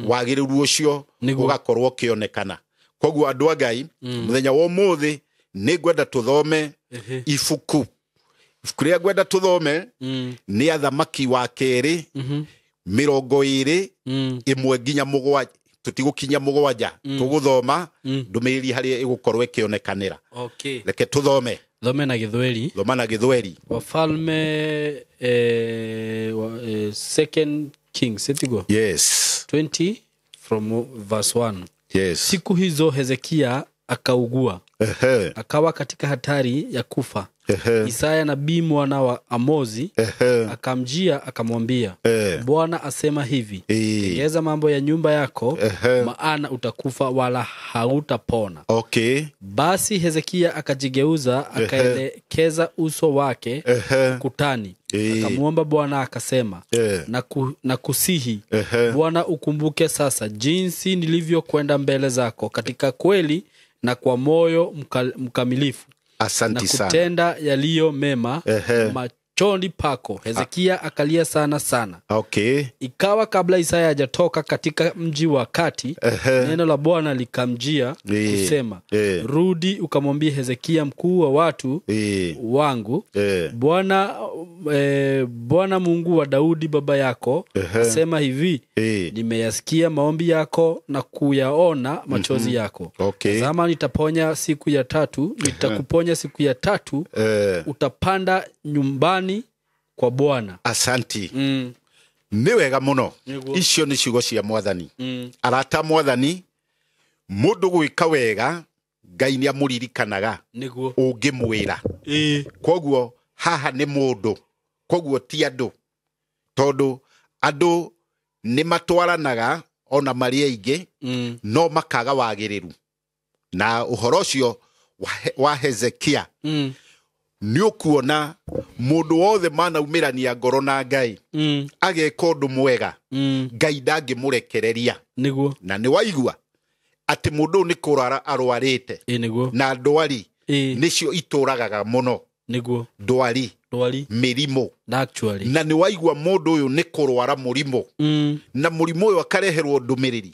wagĩrĩru ũcio
Nĩguo.
ũgakorwo ũkĩonekana. Koguo andũ a Ngai, mũthenya wa ũmũthĩ nĩ ngwenda tũthome
Ehe.
ibuku rĩrĩa ngwenda tũthome nĩ Athamaki wa kerĩ 21 nginya 7, tũtigũkinya 7, tũgũthoma ndũmĩrĩri harĩa ĩgũkorwo ĩkĩonekanĩra.
Okay.
Reke tũthome.
Thome na Gĩthweri.
Thoma na Gĩthweri.
Wafalme Second Kings, etiguo?
Yes.
20 from verse 1.
Yes.
Siku hizo Hezekia akaugua. Akawa katika hatari ya kufa. Isaya nabii mwana wa Amozi akamjia akamwambia, Bwana asema hivi, tengeza mambo ya nyumba yako, maana utakufa wala hautapona. Basi Hezekia akajigeuza akaelekeza uso wake ukutani, akamwomba Bwana akasema, na kusihi Bwana ukumbuke sasa jinsi nilivyokwenda mbele zako katika kweli na kwa moyo mkamilifu,
Asanti
na
sana.
Kutenda yaliyo mema machoni pako. Hezekia akalia sana sana. Ikawa kabla Isaya hajatoka katika mji wa kati, neno la Bwana likamjia kusema, rudi ukamwambie Hezekia mkuu wa watu wangu, Bwana Mungu wa Daudi baba yako asema hivi, nimeyasikia maombi yako na kuyaona machozi yako. Tazama, nitaponya siku ya tatu, nitakuponya siku ya tatu, utapanda nyumbani kwa Bwana.
Asanti. Nĩ wega mũno. Icio nĩ ciugo cia Mwathani. Arata Mwathani, mũndũ gwĩka wega Ngai nĩ amũririkanaga ũngĩmwĩra. Koguo haha nĩ mũndũ, koguo ti andũ, tondũ andũ nĩ matwaranaga ona marĩ aingĩ, no makaga wagĩrĩru. Na ũhoro ũcio wa Hezekia, nĩ ũkuona mũndũ wothe manaumĩrania ngoro na Ngai, ageka ũndũ mwega, Ngai ndangĩmũrekereria. Na nĩ waigua atĩ mũndũ ũyũ nĩ kũrwara arwarĩte, na ndwari nĩcio itũragaga mũno. Ndwari, mĩrimũ. Na nĩ waigua mũndũ ũyũ nĩ kũrwara mũrimũ, na mũrimũ ũyũ akareherwo ndũmĩrĩri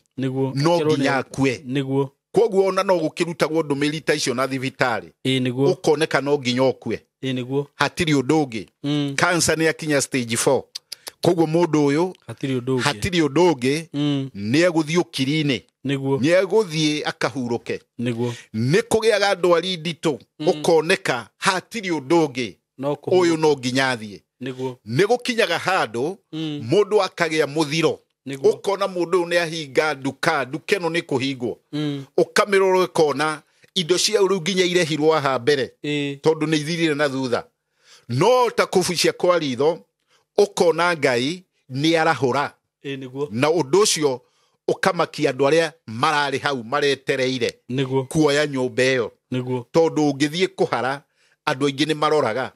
no nginya akue. Koguo ona no gũkĩrutagwo ndũmĩrĩri ta icio na thibitarĩ, ũkoneka no nginya ũkue, hatirĩ ũndũ ũngĩ. Cancer nĩ akinya stage 4, koguo mũndũ ũyũ hatirĩ ũndũ ũngĩ, nĩ egũthiĩ ũkiri-inĩ, nĩ egũthiĩ akahurũke. Nĩ kũgĩaga ndwari nditũ, ũkoneka hatirĩ ũndũ ũngĩ, ũyũ no nginya athiĩ. Nĩ gũkinyaga handũ mũndũ akagĩa mũthiro, ũkona mũndũ ũyũ nĩ ahinga nduka, nduka ĩno nĩ kũhingwo, ũkamĩrora ũkona indo cia rĩu nginya irehirwo haha mbere, tondũ nĩ ithirire na thutha. No ta kũbucia kwa ritho, ũkona Ngai nĩ arahũra, na ũndũ ũcio ũkamakia andũ arĩa mararĩ hau maretereire kuoya nyũmba ĩyo, tondũ ũngĩthiĩ kũhara andũ aingĩ nĩ maroraga,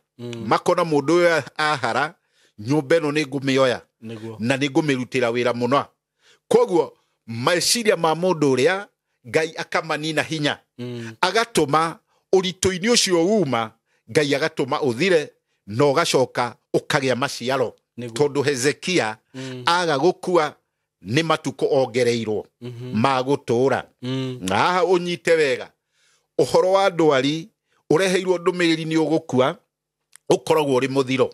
makona mũndũ ũyũ ahara nyũmba ĩno nĩ ngũmĩoya na nĩ ngũmĩrutĩra wĩra mũno. Koguo meciria ma mũndũ ũrĩa Ngai akamanina hinya, agatũma ũritũ-inĩ ũcio uma, Ngai agatũma ũthire na ũgacoka ũkagĩa maciaro. Tondũ Hezekia aga gũkua nĩ matukũ ongereirwo ma gũtũũra. Na haha ũnyite wega, ũhoro wa ndwari ũreheirwo ndũmĩrĩri nĩ ũgũkua, ũkoragwo ũrĩ mũthiro,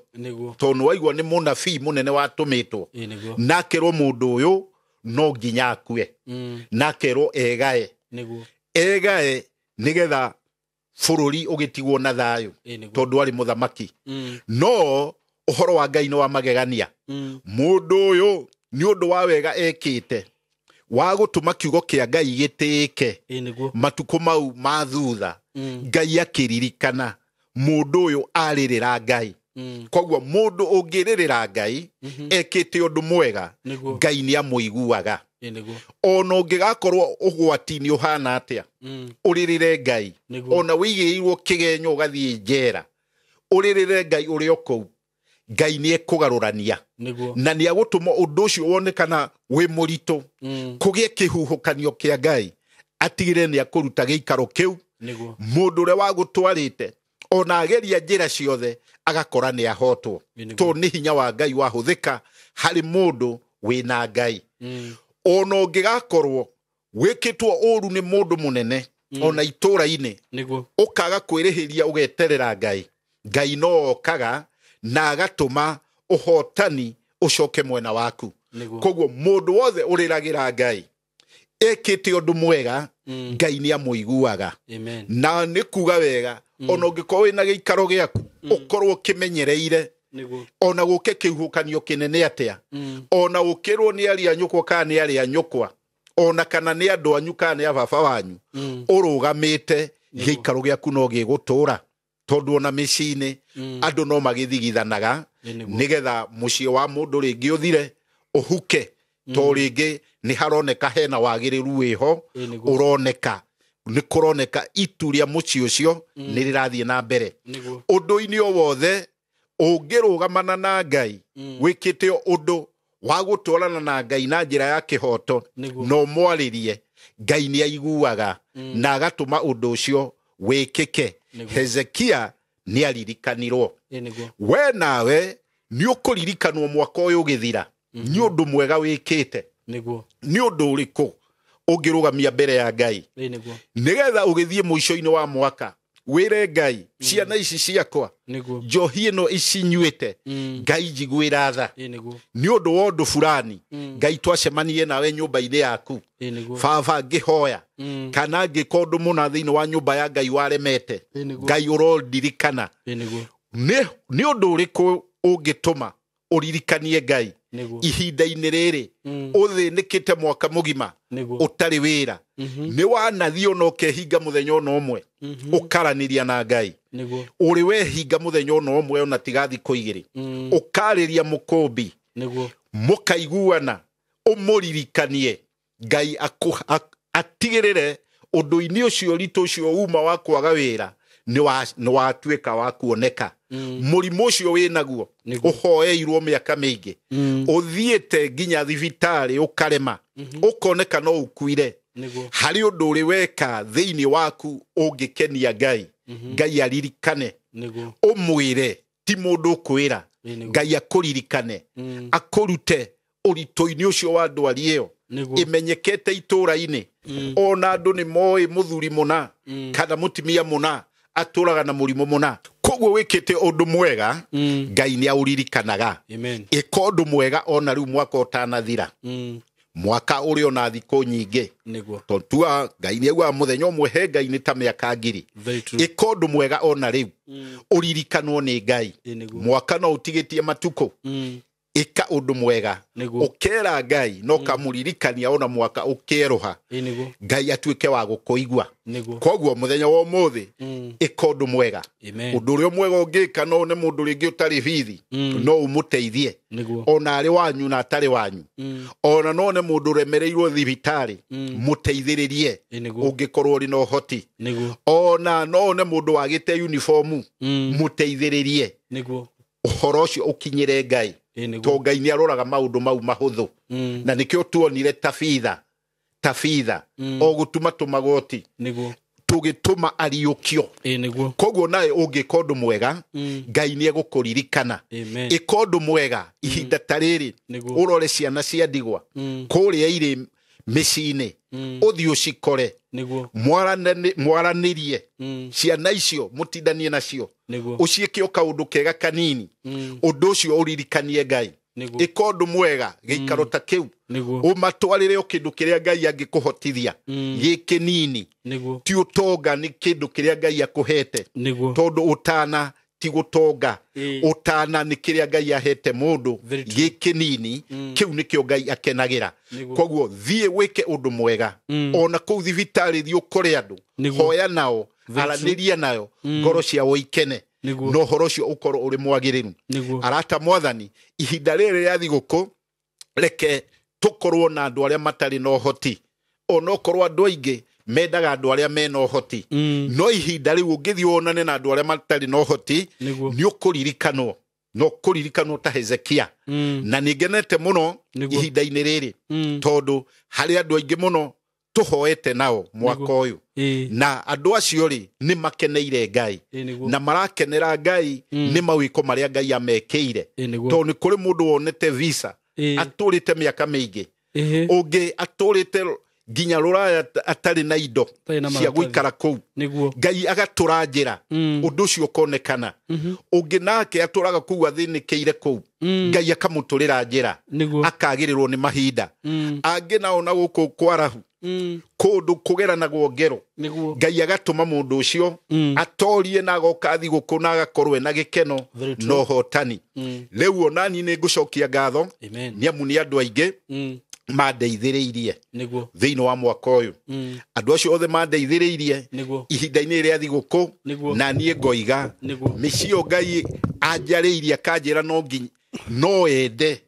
tondũ waigua nĩ mũnabii mũnene watũmĩtwo, na akerwo mũndũ ũyũ no nginya akue, na akerwo egae, egae nĩgetha bũrũri ũgĩtigwo na thayũ, tondũ arĩ mũthamaki. No ũhoro wa Ngai nĩ wa magegania. Mũndũ ũyũ nĩ ũndũ wa wega ekĩte wa gũtũma kiugo kĩa Ngai gĩtĩĩke matukũ mau ma thutha, Ngai akĩririkana mũndũ ũyũ arĩrĩra Ngai. Koguo mũndũ ũngĩrĩrĩra Ngai ekĩte ũndũ mwega, Ngai nĩ amũiguaga. Ona ũngĩgakorwo ũgwati-inĩ ũhana atĩa, ũrĩrĩre Ngai. Ona wĩigĩrĩirwo kĩgenyo ũgathiĩ njera, ũrĩrĩre Ngai ũrĩ o kũu, Ngai nĩ ekũgarũrania, na nĩ agũtũma ũndũ ũcio wonekana wĩ mũritũ, kũgĩe kĩhuhũkanio kĩa Ngai, atigĩrĩre nĩ akũruta gĩikaro kĩu. Mũndũ ũrĩa wagũtwarĩte ona ageria njĩra ciothe agakora nĩ ahotwo, tondũ nĩ hinya wa Ngai wahũthĩka harĩ mũndũ wĩna Ngai. Ona ũngĩgakorwo wĩkĩtwo ũru nĩ mũndũ mũnene ona itũũra-inĩ, ũkaga kwĩrĩhĩria ũgeterera Ngai, Ngai no okaga na agatũma ũhotani ũcoke mwena waku. Koguo mũndũ wothe ũrĩragĩra Ngai ekĩte ũndũ mwega, Ngai nĩ amũiguaga. Na nĩ kuga wega, ona ũngĩkorwo wĩna gĩikaro gĩaku, ũkorwo ũkĩmenyereire, ona gũke kĩhuhũkanio kĩnene atĩa, ona ũkĩrwo nĩ arĩa nyũkwa kana nĩ arĩa nyũkwa, ona kana nĩ andũ anyu kana nĩ a baba wanyu, ũrũgamĩte Gĩikaro gĩaku no gĩgũtũra, tondũ ona mĩciĩ-inĩ andũ no magĩthigithanaga nĩgetha mũciĩ wa mũndũ rĩngĩ ũthire ũhuke, to rĩngĩ nĩ haroneka hena wagĩrĩru wĩho ũroneka, nĩ kũroneka itu rĩa mũciĩ ũcio nĩ rĩrathiĩ na mbere. Ũndũ-inĩ o wothe ũngĩrũgamana na Ngai, wĩkĩte ũndũ wa gũtwarana na Ngai na njĩra ya kĩhoto, no mwarĩrie Ngai nĩ aiguaga na agatũma ũndũ ũcio wĩkĩke. Hezekia nĩ aririkanirwo. We nawe nĩ ũkũririkanwo mwaka ũyũ ũgĩthira nĩ ũndũ mwega wĩkĩte. Nĩ ũndũ ũrĩkũ ũngĩrũgamia mbere ya Ngai nĩgetha ũgĩthiĩ mũico-inĩ wa mwaka wĩre Ngai, ciana ici ciakwa njohi ĩno icinyuĩte, Ngai njiguĩra tha nĩ ũndũ wa ũndũ fulani. Ngai twacemanie nawe nyũmba-inĩ yaku, baba ngĩhoya kana ngĩka ũndũ mũna thĩinĩ wa nyũmba ya Ngai waremete, Ngai ũrondirikana. Nĩ ũndũ ũrĩkũ ũngĩtũma ũririkanie Ngai ihinda-inĩ rĩrĩ ũthĩnĩkĩte mwaka mũgima ũtarĩ wĩra? Nĩ wanathiĩ ona ũkehinga mũthenya ona ũmwe ũkaranĩria na Ngai? Ũrĩ wehinga mũthenya ona ũmwe ona tiga thikũ igĩrĩ ũkarĩria mũkũmbi, mũkaiguana, ũmũririkanie Ngai atigĩrĩre ũndũ-inĩ ũcio ritũ ũcio uma wa kwaga wĩra nĩ watuĩka wa kuoneka. Mũrimũ ũcio wĩnaguo ũhoeirwo mĩaka mĩingĩ, ũthiĩte nginya thibitarĩ ũkarema, ũkoneka no ũkuire. Harĩ ũndũ ũrĩ weka thĩinĩ waku ũngĩkenia Ngai, Ngai aririkane, ũmwĩre, ti mũndũ ũkwĩra, Ngai akũririkane, akũrute ũritũ-inĩ ũcio wa ndwari ĩyo ĩmenyekete itũũra-inĩ. Ona andũ nĩ moĩ mũthuri mũna kana mũtumia mũna atũraga na mũrimũ mũna. Koguo wĩkĩte ũndũ mwega, Ngai nĩ aũririkanaga. Ĩka ũndũ mwega ona rĩu mwaka ũtanathira, mwaka ũrĩ ona thikũ nyingĩ, tondũ tuga Ngai nĩ augaga mũthenya ũmwe he Ngai nĩ ta mĩaka ngiri. Ĩka ũndũ mwega ona rĩu ũririkanwo nĩ Ngai. Mwaka no ũtigĩtie matukũ, ĩka ũndũ mwega ũkera Ngai na ũkamũririkania ona mwaka ũkĩerũha, Ngai atuĩke wa gũkũigua. Koguo mũthenya wa ũmũthĩ ĩka ũndũ mwega. Ũndũ ũrĩa mwega ũngĩka, no nĩ mũndũ rĩngĩ ũtarĩ bithi, no ũmũteithie ona arĩ wanyu na atarĩ wanyu. Ona no nĩ mũndũ ũremereirwo thibitarĩ, mũteithĩrĩrie ũngĩkorwo ũrĩ na ũhoti. Ona no nĩ mũndũ wagĩte uniformu, mũteithĩrĩrie. Ũhoro ũcio ũkinyĩre Ngai, to Ngai nĩ aroraga maũndũ mau mahũthũ. Na nĩkĩo tuonire tabitha o gũtuma tũmagoti tũgĩtũma ariũkio. Koguo nawe ũngĩka ũndũ mwega, Ngai nĩ egũkũririkana. Ĩka ũndũ mwega ihinda ta rĩrĩ, ũrore ciana cia ndigwa kũrĩa irĩ mĩciĩ-inĩ, ũthiĩ ũcikore, mwaranĩrie ciana icio, mũtindanie nacio, ũciĩke o kaũndũ kega kanini, ũndũ ũcio ũririkanie Ngai. Ĩka ũndũ mwega gĩikaro ta kĩu, ũmatwarĩre o kĩndũ kĩrĩa Ngai angĩkũhotithia gĩ kĩnini. Ti ũtonga, nĩ kĩndũ kĩrĩa Ngai akũhete, tondũ ũtana ti gũtonga, ũtana nĩ kĩrĩa Ngai ahete mũndũ gĩ kĩnini, kĩu nĩkĩo Ngai akenagĩra. Koguo thiĩ wĩke ũndũ mwega ona kũu thibitarĩ, thiĩ ũkore andũ, hoya nao, aranĩria nayo, ngoro ciao ikene, na ũhoro ũcio ũkorwo ũrĩ mwagĩrĩru. Arata mwathani, ihinda rĩrĩ rĩa thigũkũ reke tũkorwo na andũ arĩa matarĩ na ũhoti, onokorwo andũ aingĩ mendaga andũ arĩa mena ũhoti, no ihinda rĩu ũngĩthiĩ wonane na andũ arĩa matarĩ na ũhoti, nĩ ũkũririkanwo, no kũririkanwo ta Hezekia. Na nĩ ngenete mũno ihinda-inĩ rĩrĩ, tondũ harĩ andũ aingĩ mũno tũhoete nao mwaka ũyũ, na andũ acio rĩ nĩ makeneire Ngai na marakenera Ngai nĩ mawĩko marĩa Ngai amekĩire, tondũ nĩ kũrĩ mũndũ wonete visa atũrĩte mĩaka mĩingĩ, ũngĩ atũrĩte nginya rũraya atarĩ na indo cia gũikara kũu, Ngai agatũra njĩra, ũndũ ũcio ũkonekana. Ũngĩ nake atũraga kũu athĩnĩkĩire kũu, Ngai akamũtũrĩra njĩra, akagĩrĩrwo nĩ mahinda. Angĩ nao na gũkũ kwarahu kũndũ kũgeranagwo ngero, Ngai agatũma mũndũ ũcio atorie na agoka thigũkũ na agakorwo ena gĩkeno na ũhotani. Rĩu onani nĩ ngũcokia ngatho nĩ amu nĩ andũ aingĩ. Mandeithĩrĩirie
Nĩguo.
thĩinĩ wa mwaka ũyũ. Andũ acio othe mandeithĩrĩirie
Nĩguo.
ihinda-inĩ rĩa thigũkũ.
Nĩguo.
Na niĩ ngoiga
Nĩguo.
mĩciĩ ĩyo Ngai anjarĩirie akanjĩra no nginya no ende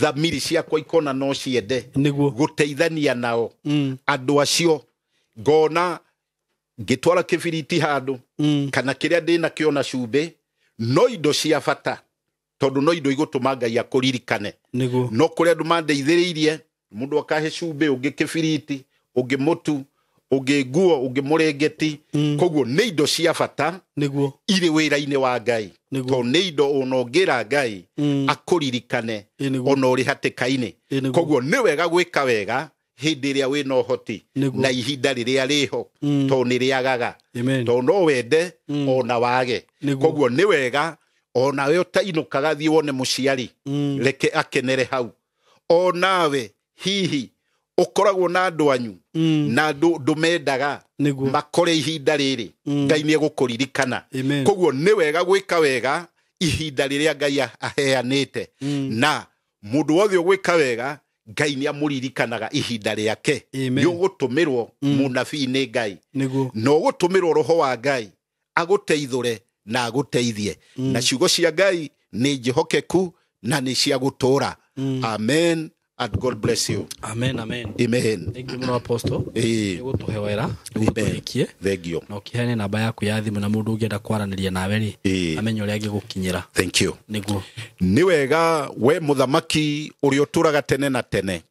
thamiri ciakwa ikona no ciende
Nĩguo.
gũteithania nao. Andũ acio ngona ngĩtwara kĩbiriti handũ kana kĩrĩa ndĩnakĩo na cumbĩ, no indo cia bata, tondũ no indo igũtũma Ngai akũririkane.
Nĩguo.
No kũrĩ andũ mandeithĩrĩirie, mũndũ akahe cumbĩ, ũngĩ kĩbiriti, ũngĩ mũtu, ũngĩ nguo, ũngĩ mũrĩngĩti. Koguo nĩ indo cia bata
Nĩguo.
irĩ wĩra-inĩ wa Ngai.
Nĩguo.
Tondũ nĩ indo ona ũngĩra Ngai akũririkane
Nĩguo.
ona ũrĩ hatĩka-inĩ.
Nĩguo.
Koguo nĩ wega gwĩka wega hĩndĩ ĩrĩa wĩna ũhoti
Nĩguo.
na ihinda rĩrĩa rĩho, tondũ nĩ rĩagaga.
Amen.
Tondũ no wende ona wage.
Nĩguo.
Koguo nĩ wega onawe ũtainũkaga thiĩ wone mũciari, reke akenere hau. Onawe hihi ũkoragwo na andũ anyu na andũ ndũmendaga
Nĩguo.
makore ihinda rĩrĩ, Ngai nĩ egũkũririkana.
Amen.
Koguo nĩ wega gwĩka wega ihinda rĩrĩa Ngai aheanĩte. Na mũndũ wothe ũgwĩka wega, Ngai nĩ amũririkanaga ihinda rĩake.
Amen.
Nĩ ũgũtũmĩrwo mũnabii nĩ Ngai,
Nĩguo.
na ũgũtũmĩrwo roho wa Ngai agũteithũre na agũteithie. Na ciugo cia Ngai nĩ njĩhokeku na nĩ cia gũtũũra. Amen and God bless you.
Amen, amen.
Amen.
Thank you mũno, Apostle.
Ĩĩ.
Nĩ gũtũhe wera, nĩguo tũrĩkie.
Thank you.
Na ũkĩheane namba yaku ya thimũ, na mũndũ ũngĩenda kwaranĩria nawe rĩ,
Ĩĩ.
amenye ũrĩa angĩgũkinyĩra.
Thank you.
Nĩguo.
Nĩ wega, we mũthamaki ũrĩa ũtũraga tene na tene,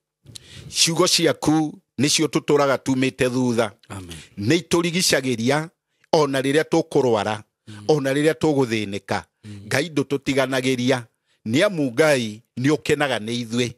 ciugo ciaku nĩcio tũtũraga tumĩte thutha.
Amen.
Nĩ itũrigicagĩria ona rĩrĩa tũkũrwara, ona rĩrĩa tũgũthĩnĩka. Ngai ndũtũtiganagĩria, nĩ amu Ngai nĩ ũkenaga nĩ ithuĩ.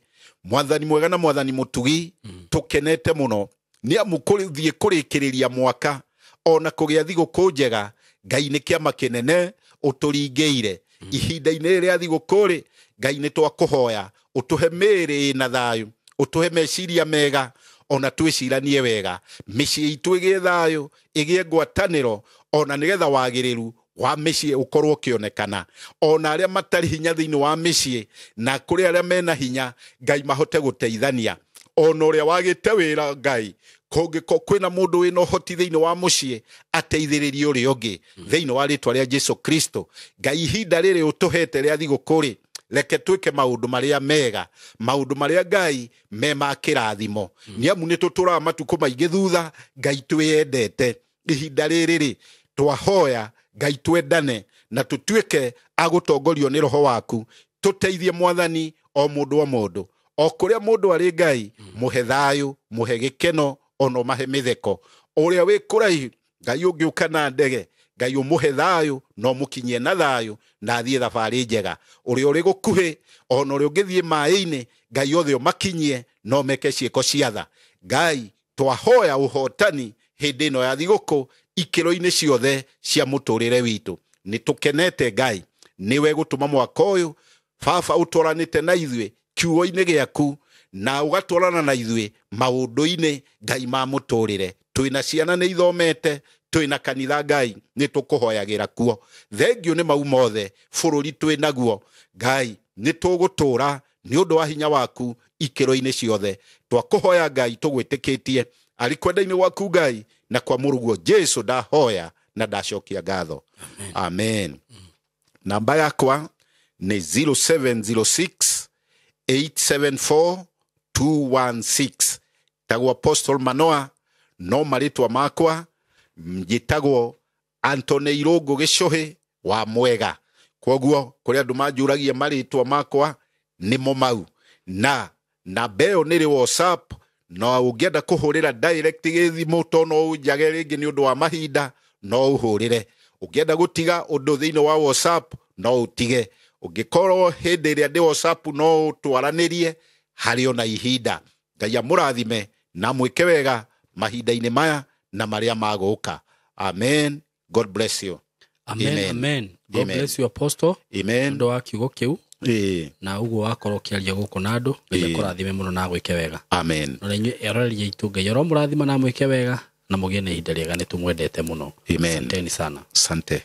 Mwathani mwega na mwathani mũtugi, tũkenete mũno nĩ amu kũthiĩ kũrĩkĩrĩria mwaka ona kũgĩa thigũkũ njega, Ngai nĩ kĩama kĩnene ũtũringĩire. Ihinda-inĩ rĩrĩa thigũkũ rĩ, Ngai nĩ twakũhoya ũtũhe mĩĩrĩ ĩna thayũ, ũtũhe meciria mega, ona twĩciranie wega, mĩciĩ itũ ĩgĩe thayũ, ĩgĩe ngwatanĩro, ona nĩgetha wagĩrĩru wa mĩciĩ ũkorwo ũkĩonekana. Ona arĩa matarĩ hinya thĩinĩ wa mĩciĩ na kũrĩ arĩa mena hinya, Ngai mahote gũteithania. Ona ũrĩa wagĩte wĩra, Ngai, kũngĩkorwo kwĩna mũndũ wĩna ũhoti thĩinĩ wa mũciĩ, ateithĩrĩrie ũrĩa ũngĩ thĩinĩ wa rĩtwa rĩa Jesu Kristo. Ngai, ihinda rĩrĩ ũtũhete rĩa thigũkũ rĩ, reke twĩke maũndũ marĩa mega, maũndũ marĩa Ngai me ma kĩrathimo, nĩ amu nĩ tũtũraga matukũ maingĩ thutha. Ngai, twĩyendete ihinda rĩrĩ rĩ, twahoya Ngai twendane na tũtuĩke agũtongorio nĩ roho waku. Tũteithie mwathani, o mũndũ o mũndũ, o kũrĩa mũndũ arĩ, Ngai mũhe thayũ, mũhe gĩkeno, ona ũmahe mĩtheko. Ũrĩa wĩ kũraihu, Ngai, ũngĩũka na ndege, Ngai ũmũhe thayũ na ũmũkinyie na thayũ na athiĩ thabarĩ njega. Ũrĩa ũrĩ gũkuhĩ, ona ũrĩa ũngĩthiĩ maĩ-inĩ, Ngai othe ũmakinyie no meke ciĩko cia tha. Ngai, twahoya ũhotani hĩndĩ ĩno ya thigũkũ ikĩro-inĩ ciothe cia mũtũrĩre witũ. Nĩ tũkenete, Ngai, nĩwe gũtũma mwaka ũyũ baba ũtwaranĩte na ithuĩ kiugo-inĩ gĩaku na ũgatwarana na ithuĩ maũndũ-inĩ, Ngai, ma mũtũrĩre. Twĩna ciana nĩ ithomete, twĩna kanitha, Ngai nĩ tũkũhoyagĩra kuo. Thengio nĩ mau mothe. Bũrũri twĩ naguo, Ngai, nĩ tũgũtũra nĩ ũndũ wa hinya waku ikĩro-inĩ ciothe. Twakũhoya, Ngai, tũgwĩtĩkĩtie arĩ kwenda-inĩ gwaku, Ngai, na kwa mũrũguo Jesu ndahoya na ndacokia ngatho, amen. Namba yakwa nĩ 0706 874 216. Tagwo Apostle Manoa, no marĩtwa makwa njĩtagwo Antony Irũngũ Gĩcũhĩ wa Mwega. Koguo kũrĩ andũ manjũragia marĩtwa makwa, nĩmo mau. Na namba ĩyo nĩ rĩ WhatsApp, na ũngĩenda kũhũrĩra direct gĩthimũ, to no ũnjage rĩngĩ nĩ ũndũ wa mahinda, no ũhũrĩre. Ũngĩenda gũtiga ũndũ thĩinĩ wa WhatsApp, no ũtige. Ũngĩkorwo hĩndĩ ĩrĩa ndĩ WhatsApp, no twaranĩrie harĩ ona ihinda. Ngai amũrathime na mwĩke wega mahinda-inĩ maya na marĩa magũka. Amen. God bless you.
Amen.
Amen.
Amen. God
Amen.
bless you, Apostle,
Amen.
ũndũ wa kiugo kĩu na ũguo wakorwo ũkĩaria gũkũ na andũ. Ngai akũrathime mũno na agwĩke wega.
Amen.
Na inyuĩ eroreri aitũ, Ngai aromũrathima na amwĩke wega na mũgĩe na ihinda rĩega. Nĩ tũmwendete mũno.
Amen.
Asanteni sana.
Sante.